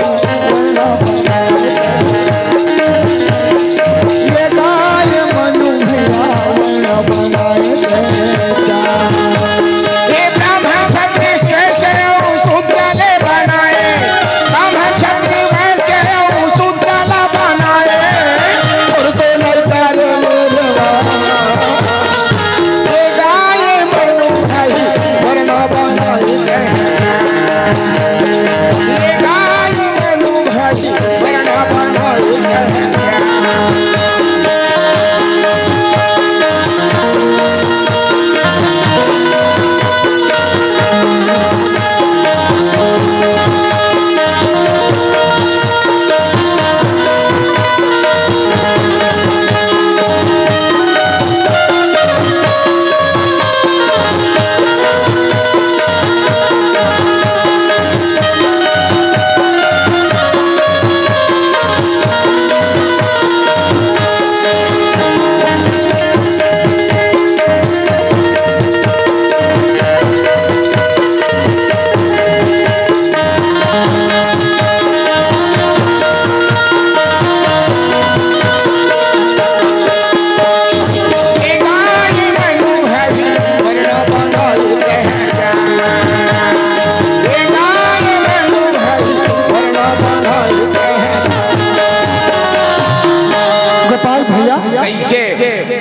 से।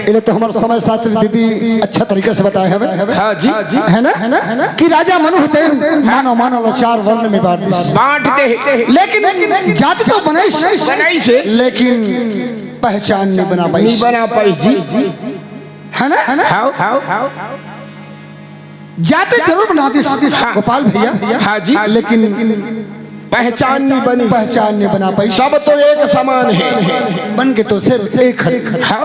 इले तो हमर समय शास्त्री दीदी अच्छा तरीका से बताए हवे। हाँ जी। है ना? कि राजा मनु हतेन मानव मानव ला चार वर्ण में बांट दिस। बांट दे। लेकिन जाति तो बनइस। बनइस। लेकिन पहचान नहीं बना पाइस। नहीं बना पाइस जी। है ना? हाव। जाति जरूर बना दिस हाँ। गोपाल भैया। हाँ जी। लेकिन पहचान नहीं बनी। पहचान नहीं बना पाइस। सब तो एक समान है। बन के तो सिर्फ एक हरे। हाव।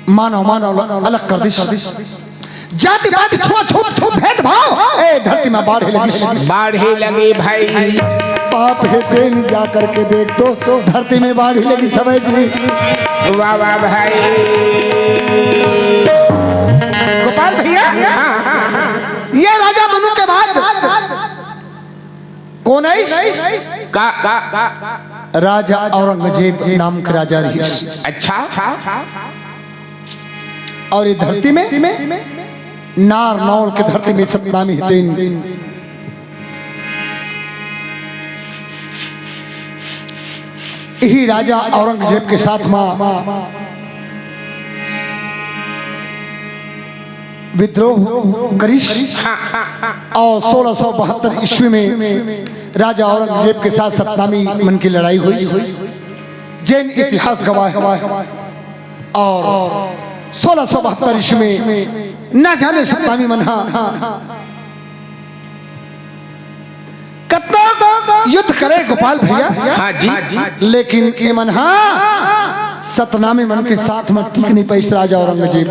मानव मानव अलग कर दिस। जाति पाति छुआछूत भेदभाव ए धरती में बाढ़े लगिस। बाढ़े लगे भाई। पाप हे तेन जा करके देख तो धरती में बाढ़े लगिस हवे जी। वाह वाह भाई। गोपाल भैया, हाँ, हाँ, हाँ। ये राजा मनु के बाद कोन आइस? का, का, का, का? राजा औरंगजेब नाम के राजा रहिस। अच्छा। और ये धरती में नार नौल के धरती में सतनामी हतेन। इही राजा औरंगजेब के साथ मा विद्रोह करिस। हाँ, हाँ, हाँ। और सोलह सौ बहत्तर ईस्वी में राजा औरंगजेब के साथ सतनामी मन की लड़ाई हुई, जैन इतिहास गवाह है। और सोलह सौ बहत्तर ईस्वी में ना जाने सतनामी मन हा कतना युद्ध करे गोपाल भैया। हाँ जी। लेकिन एमन हा सतनामी मन के साथ में टिक नहीं पाइस राजा औरंगजेब।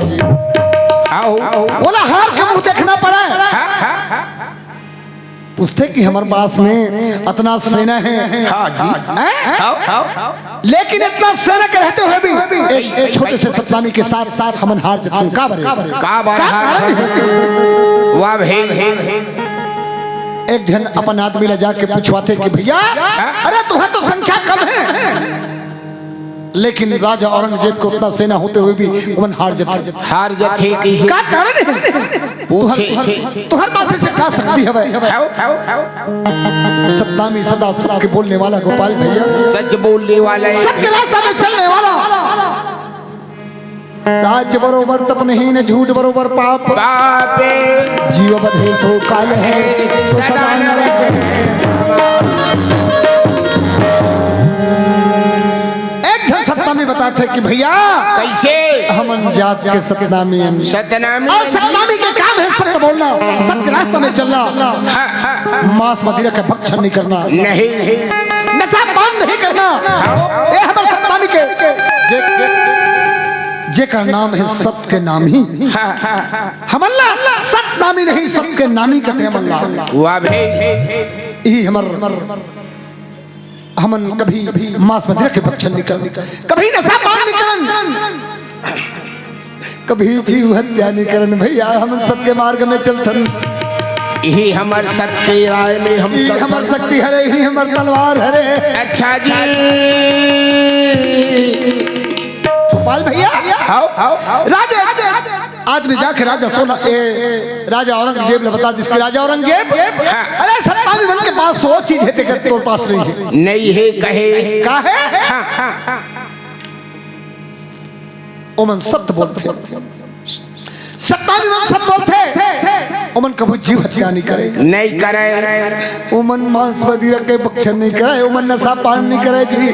आओ। ओला हार के मुंह देखना पड़ा। हाँ, हाँ, हाँ। पूछते कि हमर पास में अतना सेना है। हाँ जी। हैं? आओ, आओ। लेकिन इतना सेना के रहते हुए भी एक, एक छोटे से सतनामी के साथ, साथ हमन हार जथन। का बरे? का बरे? का हार? वाह भाई। एक झन अपन आदमी ला जाके पूछवाथे कि भैया, अरे तुहर तो संख्या कम है, लेकिन राजा औरंगजेब के उतना सेना होते हुए भी ओमन हार जथे। हार जथे कइसे? का कारण है? पूछे। तुहर, तुहर, तुहर पास ऐसे का शक्ति हवे? हाव, हाव, हाव। सतनामी सदा सच के बोलने वाला गोपाल भैया। सच बोलने वाला है। सत्य रास्ता में चलने वाला। साच बरोबर तप नहीं न झूठ बरोबर पाप। पाप। जीव बधे सो काल है, तो सदा सदा नरक है। एक झन सतनामी बताथे कि भैया, कैसे? हमन जात के सतनामी हन। सतनामी। और सतनामी के काम है सत्य बोलना, सत्य रास्ता में चलना। हाँ, हाँ, हाँ। मांस मदिरा का भक्षण नहीं करना। नहीं। नशा पान नहीं करना। हाँ। ये हमर सतनामी के। जे-, जेकर नाम है सत के नामी। हाँ, हाँ, हाँ। हमन ला सतनामी नहीं, सत के नामी कथे हमन ला। वाह भाई। यही हमर, हमन कभी मांस मदिरा के भक्षण नहीं करन, कभी नशा पान नहीं करन, कभी जीव हत्या नहीं करन भैया, हमन सत के मार्ग में चलथन। यही हमर सत के राय में हम यही चलथन। हमर शक्ति हरे, यही हमर तलवार हरे। अच्छा जी। गोपाल भैया। हाव, हाव, हाव। राजा, राजा, आदमी जाके राजा सोना, ए, राजा औरंगजेब ले बता दिस कि राजा औरंगजेब, हाँ। अरे सतनामी मन के पास सौ चीज है, तेकर तोर पास नहीं है। नहीं है कहे। का है? हाँ, हाँ, हाँ। ओमन सत्य बोलथे। सतनामी मन सत्य बोलथे। ओमन कभू जीव हत्या नहीं करे। नहीं करे। ओमन मांस मदिरा के भक्षण नहीं करे, ओमन नशा पान नहीं करे जी।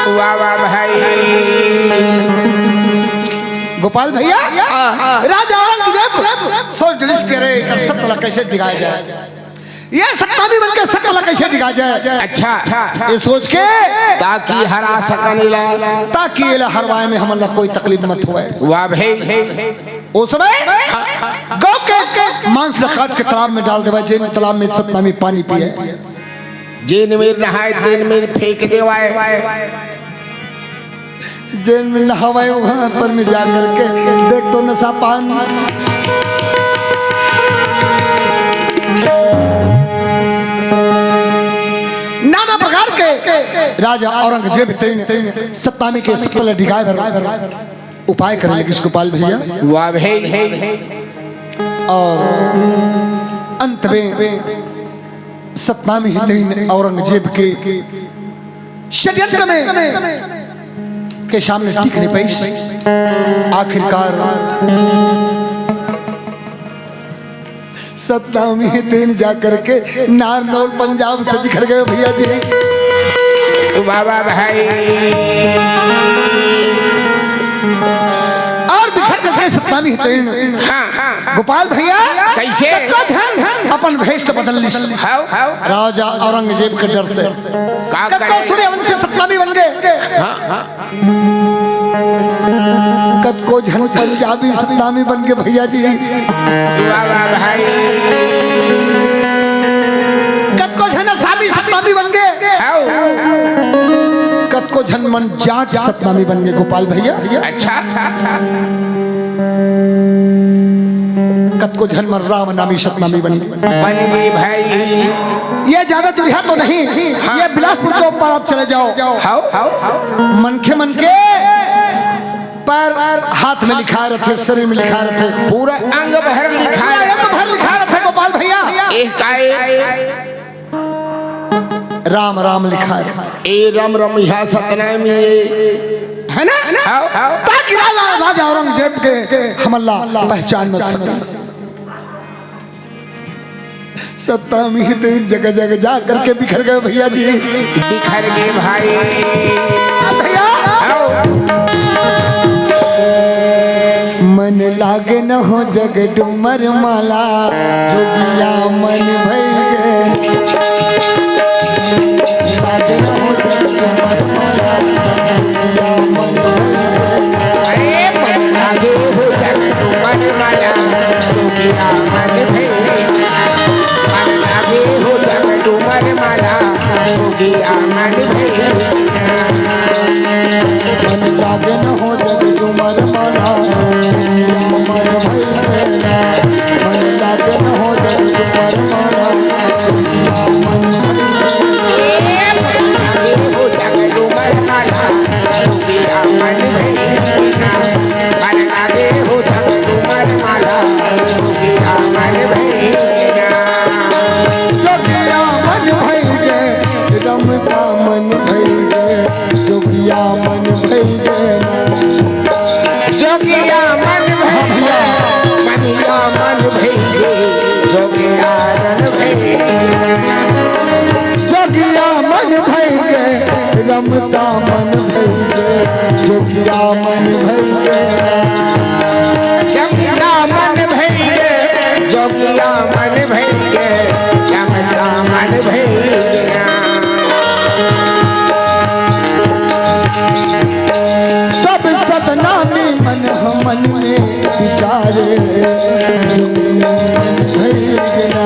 वाह, वाह भाई। गोपाल भैया, हाँ, हाँ। राजा औरंगजेब सोच लिस के रे, एकर सत्य ला कैसे डिगाए जाए। ये सतनामी मन के सत्य ला कैसे डिगाए जाए। अच्छा। ये सोच के ताकि हरा सकन एला। ताकि एला हरवाए में हमन ला कोई तकलीफ मत होए। वाह भाई। ओ समय गौ के मांस ला काट के तालाब में डाल देवाए, जेन तालाब में सतनामी पानी पिए। जेन मेर नहाए, तेन मेर फेंक देवाए। जेन मेर नहावाए, वहां पर में जा करके देख तो नशा पान। नाना प्रकार के राजा औरंगजेब तेन सतनामी के सत्य ला डिगाए बर उपाय करे लगिस गोपाल भैया। वाह भाई। और अंत में सतनामी ही तेन औरंगजेब के षड्यंत्र में के सामने टिक नहीं पाइस। आखिरकार सतनामी दिन जा करके नारनौल पंजाब से बिखर गए भैया जी। बाबा भाई। और बिखर करके सतनामी दिन हाँ, हाँ। गोपाल भैया कैसे? कतको झन अपन भेष तो बदल लिस। हाव, हाव। राजा औरंगजेब के डर से। का कतको करे? सूर्यवंशी सतनामी बन गए। हाँ, हाँ। कतको झन पंजाबी सतनामी बन गए भैया जी। वाह, वाह भाई। कतको झन आसामी सतनामी बन गए। हाव। कतको झन मन जाट सतनामी बन गए गोपाल भैया। अच्छा। कतको झन मन राम नामी सतनामी बन गए। बन गए भाई। ये ज्यादा दूरिहा तो नहीं, हाँ। ये बिलासपुर के ऊपर आप चले जाओ। हाव, हाव। मनखे मन के पैर हाथ में लिखा रहते, शरीर में लिखा रहते, पूरा अंग भर लिखा पूरा अंग भर लिखा रहते गोपाल भैया। ए काय? राम राम लिखा रहते। ए राम राम, यह सतनामी है। है ना? हाव, हाव। ताकि राजा, राजा औरंगजेब के हमला पहचान मत सके। सतनामी दिन जगह जगह जा करके बिखर गए भैया जी। बिखर गए भाई। भैया। आओ। मन लागे न हो जग डूमर माला, जोगिया मन भई गे। लागे न हो जग डूमर माला, जोगिया मन भई गे। अरे मन लागे हो जग डूमर माला, जोगिया मन भई। मन लागे हो जग डूमर माला, जोगिया मन भई। मन लागे न हो जग डूमर माला, जोगिया मन भई। मन लागे न हो जग डूमर माला, जोगिया मन भई। जोगिया मन भई गे, रमता मन भई गे, जोगिया मन भई गे ना। जोगिया मन भई गे, मनिया मन भई गे, जोगिया मन भई गे। जोगिया मन भई गे, रमता मन भई गे, जोगिया मन भई गे। रमता मन भई गे, जोगिया मन भई गे, रमता मन भई गे। सब सतनामी मन हमन में विचारे, जोगिया मन भई गे ना।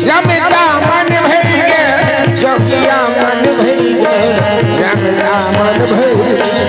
रमता मन भई गे, जोगिया मन भई गे, रमता मन भई गे।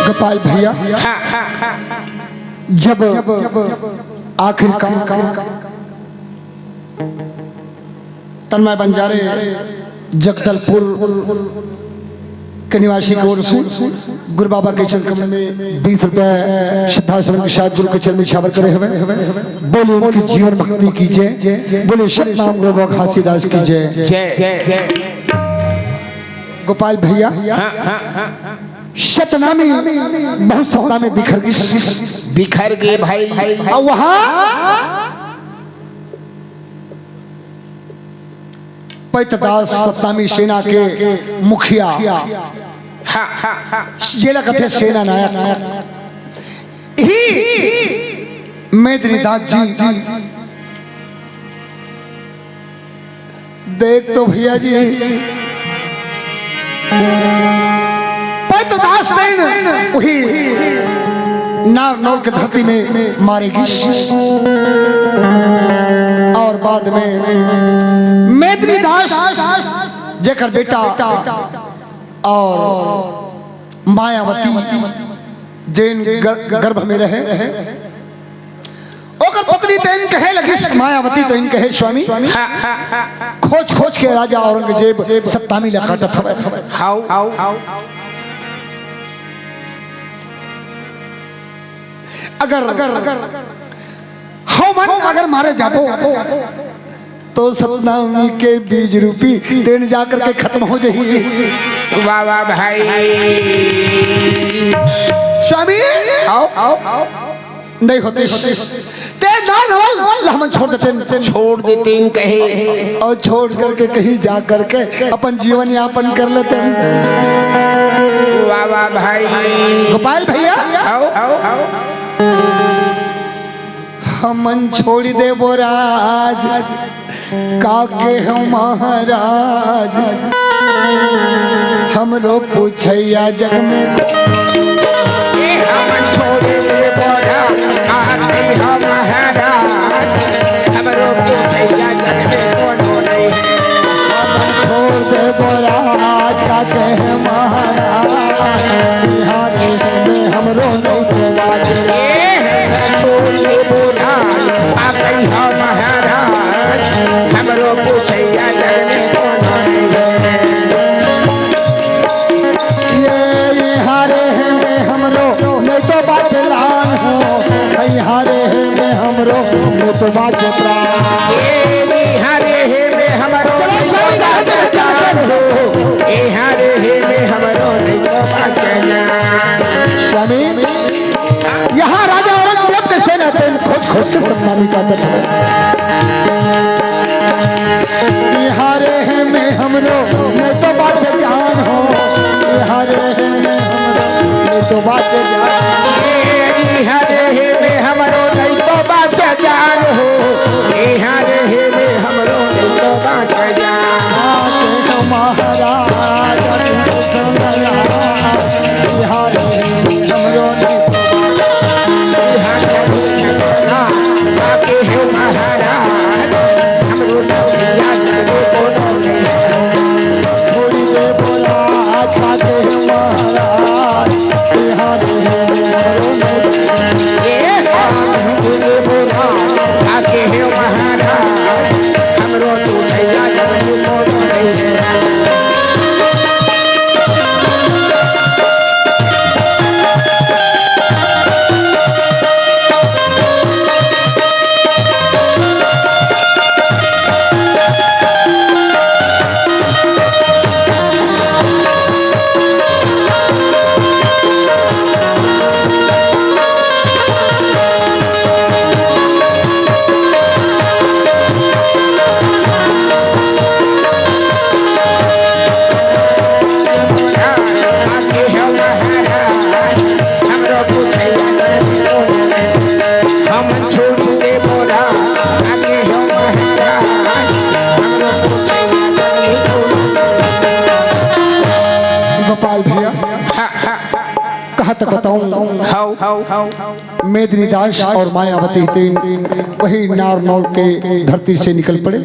गोपाल भैया, जब आखिरकार तन्मय बंजारे जगदलपुर के निवासी की ओर से गुरु बाबा के चरण कमल में बीस रुपए श्रद्धा सुमन के साथ गुरु के चरण में छावर करे हुए। बोले उनकी जीवन भक्ति की जय, बोले सतनाम गुरु बाबा घासीदास की जय। जय। गोपाल भैया, हाँ, हाँ, हाँ। सतनामी बहुत सत्ता में बिखर गई। बिखर गए भाई। और वहां पैतदास सतनामी सेना के मुखिया, हाँ, हाँ, हाँ। जेला कथे सेना नायक, ही मेदिनीदास जी। देख तो भैया जी, पैतदास तेन वही नारनौल के धरती में मारे गिस। और बाद में मेदिनीदास, जेकर बेटा और मायावती, जेन गर-, गर्भ में रहे, ओकर पत्नी तेन कहे लगिस, मायावती तेन कहे, स्वामी, खोज खोज के राजा औरंगजेब सतनामी ला काटत हवय। हाउ। अगर, अगर हमन अगर मारे जाबो, तो सतनामी के बीज रूपी तेन जा करके खत्म हो जाही। वाह, वाह भाई। स्वामी, आओ, आओ, आओ। नहीं होते। ते नारनौल ला हमन छोड़ देते। छोड़ देते कहे। और छोड़ करके कहीं जा करके अपन जीवन यापन कर लेते। वाह, वाह भाई। गोपाल भैया। आओ, आओ, आओ। हमन छोड़ देबो राज, का के हो महाराज, हमरो पूछैया जग में। ए, हमन छोड़ देबो राज, का के हो महाराज, हमरो पूछैया जग में कोनो नहीं। हमन छोड़ देबो राज, का के हो महाराज, बिहार में हमरो नहीं तो बाजे। ए, छोड़ देबो राज, आ गई हो महाराज, हमरो पूछैया जग में कोनो नहीं। ये, ये हारे हैं में हमरो, नहीं तो बाचलान हो। ये हारे हैं में हमरो, नहीं तो बाचे प्राण। ये, ये हारे हैं में हमरो, चलो स्वामी, नहीं तो बाचलान हो। ये हारे हैं में हमरो, नहीं तो बाचलान। स्वामी, यहाँ राजा औरंगजेब के सेना तेन खोज खोज के सतनामी काटत हवय। बिहारे हे में हमरो, नहीं तो बात जान हो। बिहारे हे में हमरो, नहीं तो बात जान। बिहारे हे में हमरो, नहीं तो बात जान हो। बिहारे हे में हमरो, नहीं तो बात जान। आके हो महाराज, बिहारे हे में हमरो, नहीं तो बात जान। गोपाल भैया, कहाँ तक बताऊं? How, how, how. मेदिनीदास और मायावती तीन वही नारनौल के धरती से निकल पड़े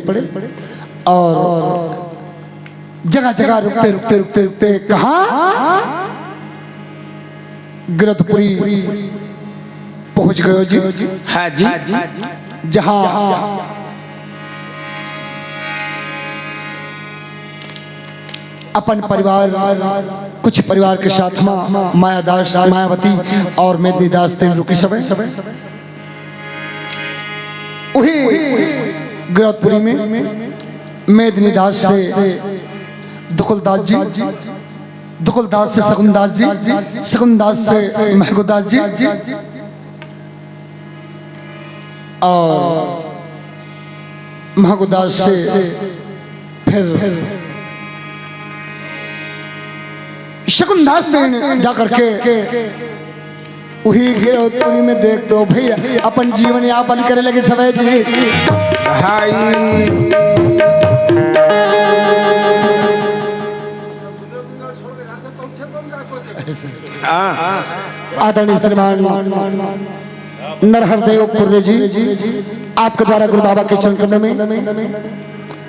और जगह जगह रुकते रुकते रुकते रुकते कहाँ गिरौदपुरी पहुंच गयो जी। हाँ जी। जहाँ अपन परिवार, कुछ परिवार के साथ मा मायादास, मायावती और मेदिनीदास तीन रुकी समय। वही गिरौदपुरी में मेदिनीदास से दुकुलदास जी, दुकुलदास से सकुनदास जी, सकुनदास से महगुदास जी, और महगुदास से फिर शकुनदास तेन जाकर के उही गिरौदपुरी में देख दो भैया, अपन जीवन यापन करे लगे सबै जी। भाई। हाँ। आदरणीय श्रीमान नरहरदेव कुर्रे जी, आपके द्वारा गुरु बाबा के चरण कमल में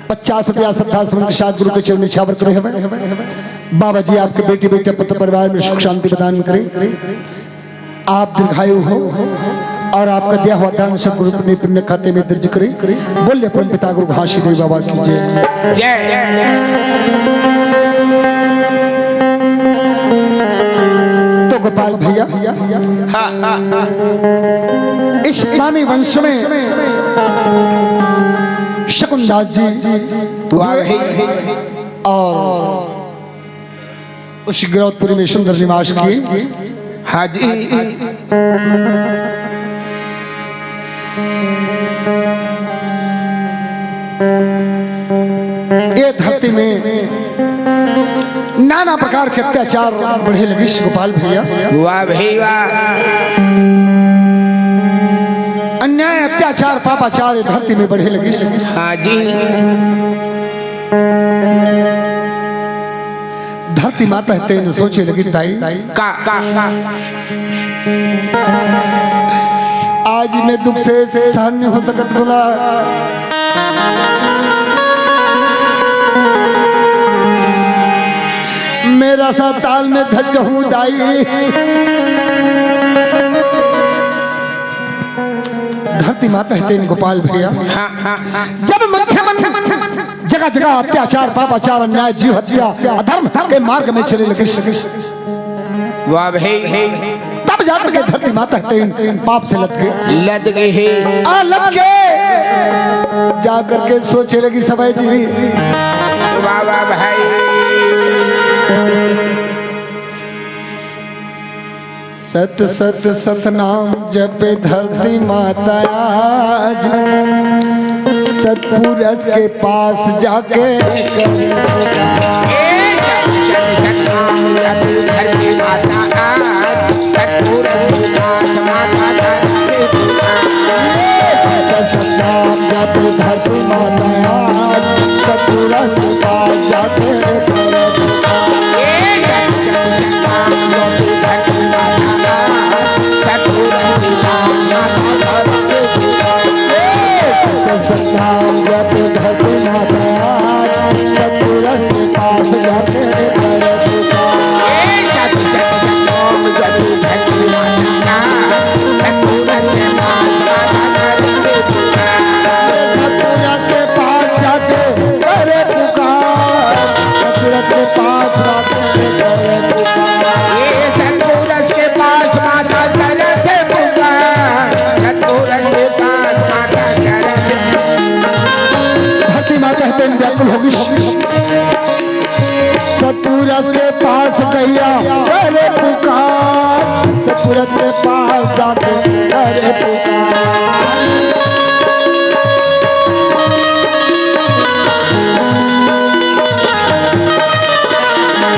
पचास रुपया श्रद्धा सुमन के साथ गुरु के चरण में छावर करे हवय। बाबा जी आपके बेटी बेटा पुत्र परिवार में सुख शांति प्रदान करें। आप दीर्घायु हो और आपका दिया हुआ दान सदगुरु अपने पुण्य खाते में दर्ज करें। बोलिए परम पिता गुरु घासीदेव बाबा की जय। जय। तो गोपाल भैया, हाँ। इस नामी वंश में शकुनदास जी वाह भाई। और उस गिरौदपुरी में सुंदर निवास किए। हाँ जी। ये धरती में नाना प्रकार के अत्याचार बढ़े लगिस गोपाल भैया। वाह भाई वाह। अन्याय, अत्याचार, पापाचार ये धरती में बढ़े लगिस। हाँ जी। धरती माता ह तेन सोचे लगिस दाई, का, का, का? आज मैं दुख से सहन नहीं हो सकत बोला। मेरा सा ताल में धज जहूं दाई। धरती माता ह तेन गोपाल भैया। हाँ, हाँ, हाँ। जब मनखे मन जगह जगह अत्याचार, पापाचार, अन्याय, जीव हत्या, अधर्म के मार्ग में चले लगिस। वाह भाई। तब जाकर के धरती माता ह तेन पाप से लद गे। लद गे हे। आ लद गे। जाकर के सोचे लगिस सबै जी। वाह, वाह भाई। सत सत सतनाम जपे धरती माता आज, सतपुरस के पास जाके करे पुकार। ए, सत सत सतनाम जपे धरती माता आज, सतपुरस के पास माता जाके पुकार। सत सत सतनाम जपे धरती माता आज, सतपुरस के पास जाके करे पुकार। ए, सत सत सतनाम जपे धरती माता आज, सतपुरस के पास माता जाके पुकार। ए, सत सत सतनाम जपे धरती माता आज, सतपुरस के पास जाके करे पुकार। ए, सत सत सतनाम जपे धरती माता आज, सतपुरस के पास माता जाके पुकार। सतपुरस के पास जाके करे पुकार, सतपुरस के पास जाके करे पुकार। ए, सतपुरस के पास माता करत हे पुकार, सतपुरस के पास माता करत हे। धरती माता ह तेन व्याकुल होगिस। सतपुरस के पास गइया करे पुकार, सतपुरस के पास जाके करे पुकार।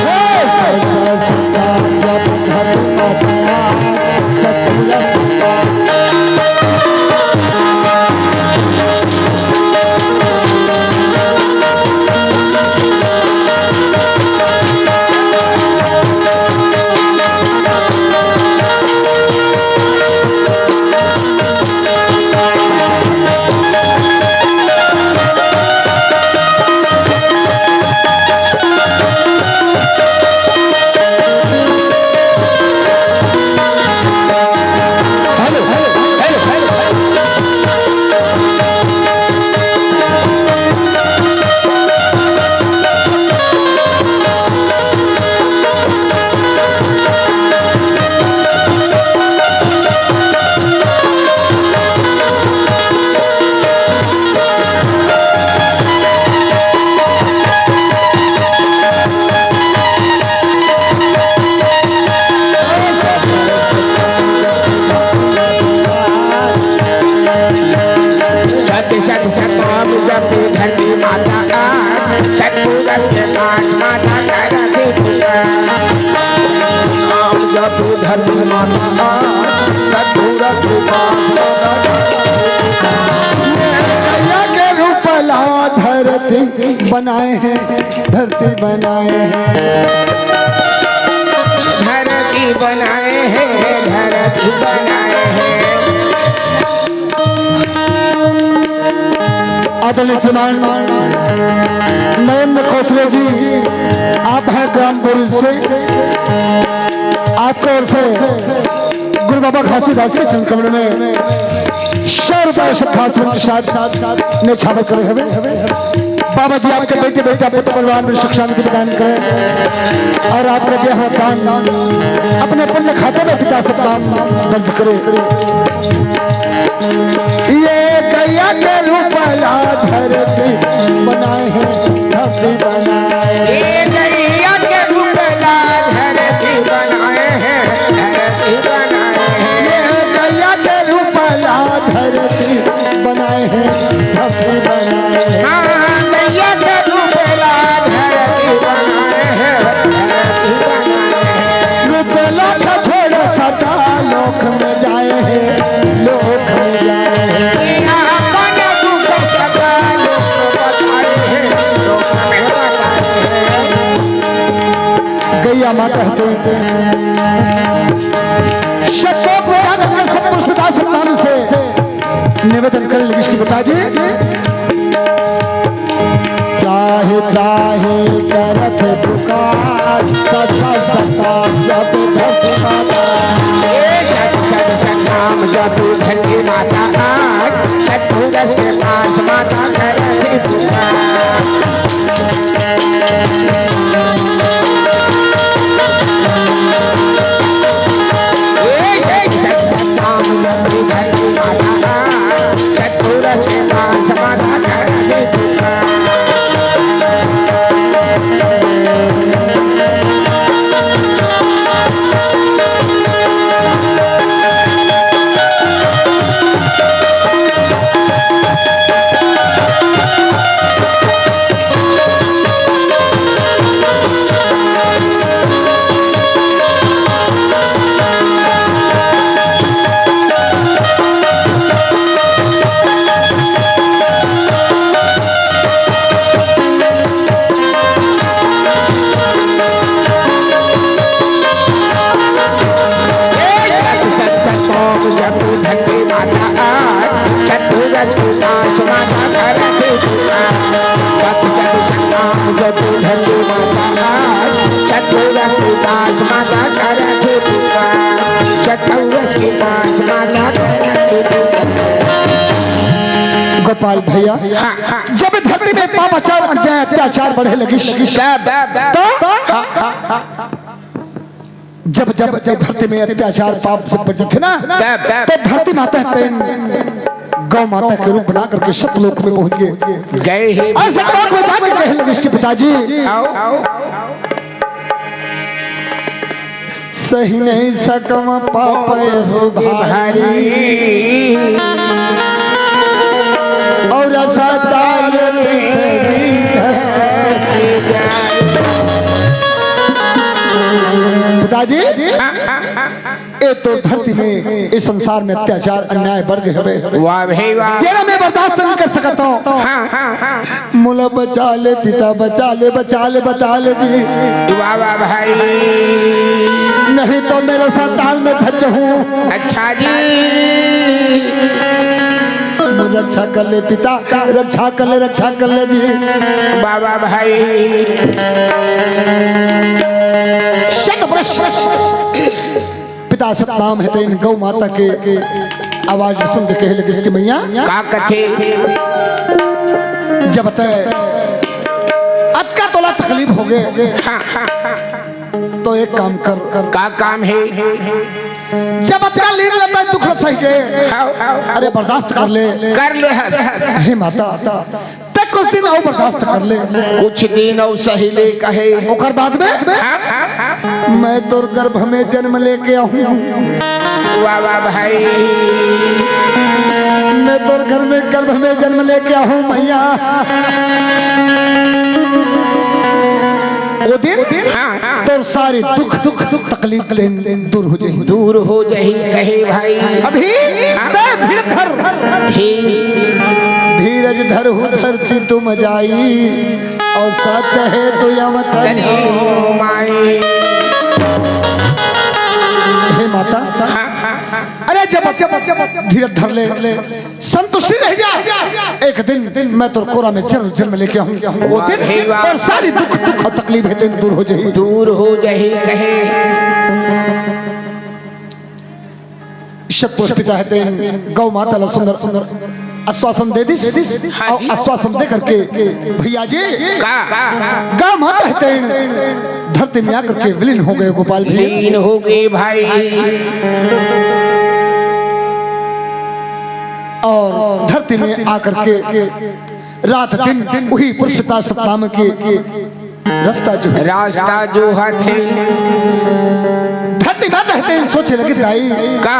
हे सत सत सतनाम जप धरती माता आज, सतपुरस के पास। नाम जपी धरती माता, चतुरस के पास माता। ये गैया के रूप ला धरती बनाए हैं, धरती बनाए हैं। धरती बनाए हैं, धरती बनाए हैं। आदरणीय श्रीमान नरेंद्र खोसले जी, आप हैं ग्राम बोरी से, आपके ओर से गुरु बाबा घासीदास के चरण कमल में सौ रुपये श्रद्धा सुमन के साथ न्यौछावर करे हवे। बाबा जी आपके बेटे बेटा पुत्र बलवान में सुख शांति प्रदान करें और आपका दिया हुआ दान अपने पुण्य खाते में पिता सतनाम दर्ज करे। ये गैया के रूप ला धरती बनाए हैं, धरती बनाए हैं। ये गैया के रूप ला धरती बनाए हैं, धरती बनाए हैं। ये गैया के रूप ला धरती बनाए हैं, धरती बनाए हैं। हाँ, गैया के रूप ला धरती बनाए हैं, धरती बनाए हैं। मृत्यु लोक छोड़ सदा लोक में जाए हैं, लोक में जाए हैं। यहाँ अपन दुख सदा लोक बताए हैं, लोक में बताए हैं। गैया माता है तो शतलोक में जाकर के सब पुष्पदास नाम से निवेदन करे लगिस कि पिताजी, त्राहि त्राहि करत पुकार, सत सत सत जप धरती माता। ए सत सत सत नाम जप धरती माता, आज चतुरस के पास माता करत पुकार। गोपाल भैया, हाँ, हाँ। जब धरती में पाप, आचार, अन्याय, अत्याचार बढ़े लगिस, तब, तो जब जब ये धरती में अत्याचार पाप जब बढ़ जाथे ना, तब, तब। तो धरती माता तेन गौ माता के रूप बना करके सतलोक में पहुंच गए। गए हे। और सतलोक में जाके कहे लगिस कि पिताजी, आओ। सही नहीं सकम पाप हो भारी, और सताल पृथ्वी धस जाए। पिताजी, ए तो धरती में, इस संसार में अत्याचार अन्याय बढ़ गए हवे। वाह भाई वाह। जेला मैं बर्दाश्त नहीं कर सकता हूँ। हाँ, हाँ, हाँ। मोला बचा ले पिता, बचा ले, बचा ले, बचा ले जी। वाह वाह भाई। नहीं तो मैं रसातल में धंस जाहूँ। अच्छा जी। रक्षा कर ले पिता, रक्षा कर ले, रक्षा कर ले जी। वाह वाह भाई। शत वर्ष पिता सतनाम हे तेन गौ माता के आवाज सुन के कहे लगिस कि मैया, का कथे? जब तय अतका तोला तकलीफ हो गए, हाँ, हाँ, हाँ। तो एक काम कर, कर। का काम हे? जब अतका लीन लता दुख सह गए, हाँ, हाँ, हाँ। अरे बर्दाश्त कर ले। कर ले हस। हे माता, ते कुछ दिन अउ बर्दाश्त कर ले। कुछ दिन अउ सही ले कहे। ओकर बाद में हाँ, हाँ, हाँ। मैं तोर गर्भ में जन्म लेके आहूँ। वाह, वाह भाई। मैं तोर घर में, गर्भ में जन्म लेके आहूँ मैया। ओ दिन दिन, हाँ, हाँ। तोर सारी दुख, दुख, दुख, तकलीफ तेन दूर हो जाही। दूर हो जाही कहे भाई। अभी हाँ। तैं धीर धर। धीर। धीरज धरहु धरती तुम जाई, अउ सत्य हे तो यम तन हो माई। हे माता, हाँ, हाँ, हाँ। अरे जब, जब, जब, जब धीरज धर ले, संतुष्टि रह जा। एक दिन मैं तोर कोरा में जरूर जन्म लेके आऊं। वो दिन वाह, हे वाह। तोर सारी दुख, दुख अउ तकलीफ हे तेन दूर हो जाही। दूर हो जाही कहे। शतपुरुष पिता हे तेन गौ माता ला सुंदर, सुंदर आश्वासन दे दिस। हाँ अउ जी। आश्वासन दे करके भैया जी का? गौ माता हे तेन धरती में आकर के विलीन हो गए गोपाल भैया। विलीन हो गए भाई। अउ धरती में आकर के रात दिन उही पुरुष पिता सतनाम के रास्ता जो हे। रास्ता जो हे। धरती माता हे तेन सोचे लगे दाई। का?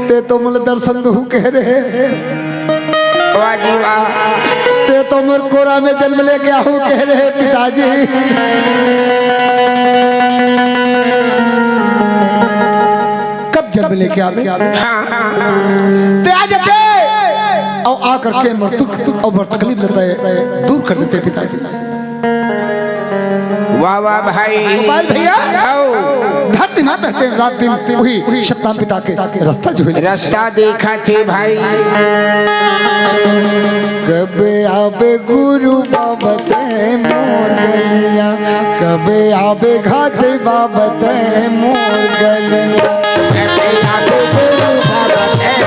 तें तो मोला दर्शन दुहू कहे रहे। वाह जी वाह। तें तो मोर कोरा में जन्म लेके आहू कहे रहे पिताजी। कब जन्म लेके आवे? हाँ। तें आ जाते अउ आकर के मोर दुख अउ मोर तकलीफ ला तें दूर कर देते पिताजी। वाह, वाह भाई। गोपाल भैया, आओ। धरती माता हे तेन रात दिन उही सतनाम पिता के रास्ता जो हे। रास्ता देखथे भाई। कब आबे गुरु बाबा तें मोर गलिया, कब आबे घाट बाबा तें मोर गलिया। कब आबे गुरु बाबा तें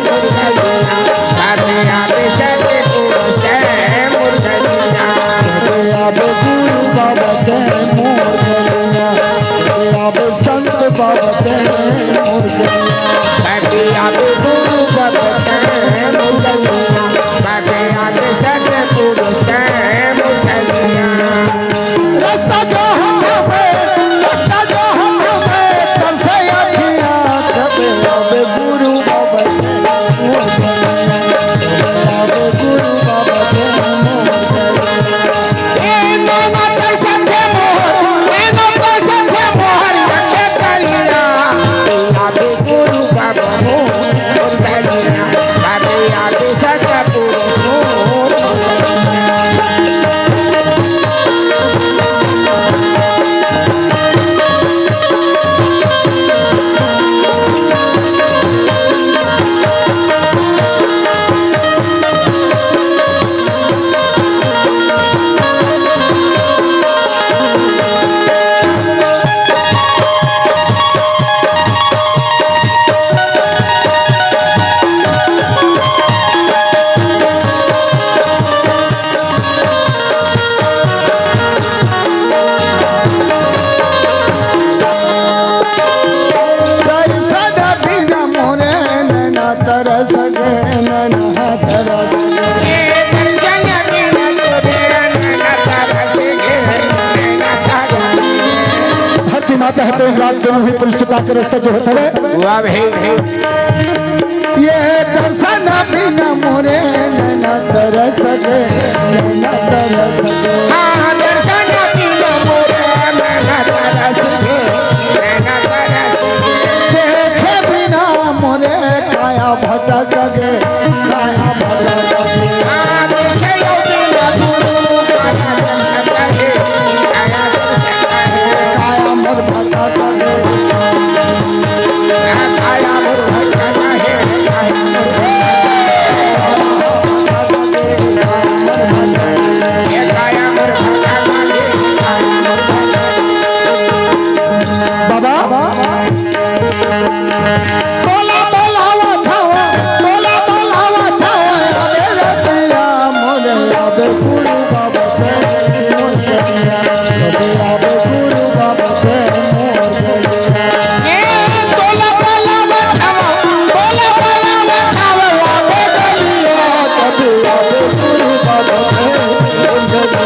मोर गलिया, कब आबे सतपुरुष तें मोर गलिया। कब आबे गुरु बाबा तें मोर गलिया, कब आबे संत बाबा तें मोर गलिया। कब आबे गुरु बाबा तें मोर गलिया, कब आबे सतपुरुष तें मोर गलिया। रास्ता जो हमें, रास्ता जो हमें, तरसे अखियाँ, कब आबे गुरु बाबा तें मोर गलिया, कब आबे गुरु बाबा तें मोर गलिया। ए नैना तरसथे मोर, नैना तरसथे मोर, अखे गलिया, कब आबे गुरु बाबा मोर गलिया, कब आबे सतपुरुष मोर गलिया। दर्शन बिना मोरे नैना तरस गे, नैना तरस गे। ए दर्शन बिना मोरे नैना तरस गे, नैना तरस गे। धरती माता हे तेन रात दिन उही पुरुष पिता के रास्ता जो हवे। वाह भाई। ए दर्शन बिना मोरे नैना तरस गे, नैना तरस गे। हाँ, दर्शन बिना मोरे नैना तरस गे, नैना तरस गे। देखे बिना मोरे काया भटक गे, काया भटक गे। हाँ, देखे बिना गुरु काया भटक गे, काया भटक गे। काया मोर भटक गे। बाबा, तोला बोलावत हवं, तोला बोलावत हवं, अबे रे भैया मोरे, अबे गुरु बाबा तें मोर गलिया, अबे, अबे गुरु बाबा तें मोर गलिया। ए, तोला बोलावत हवं, तोला बोलावत हवं, अबे गलिया, अबे, अबे गुरु बाबा तें मोर गलिया,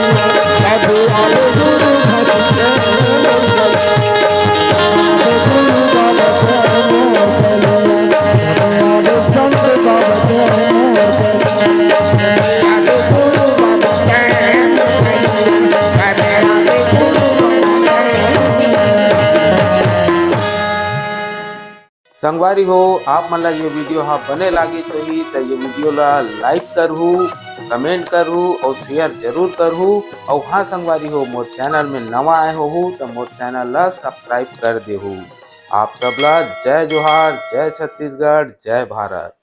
अबे, अबे गुरु घसीटे मोर गलिया, अबे गुरु बाबा तें मोर गलिया, अबे, अबे संत बाबा तें मोर गलिया। संगवारी हो, आप मन ला ये video हा बने लागिस होही त ये video ला like करहू, comment करहू और share जरूर करहू। और हाँ संगवारी हो, मोर channel में नवा आए होहू त मोर channel ला subscribe कर देहू। आप सब ला जय जोहार, जय छत्तीसगढ़, जय भारत।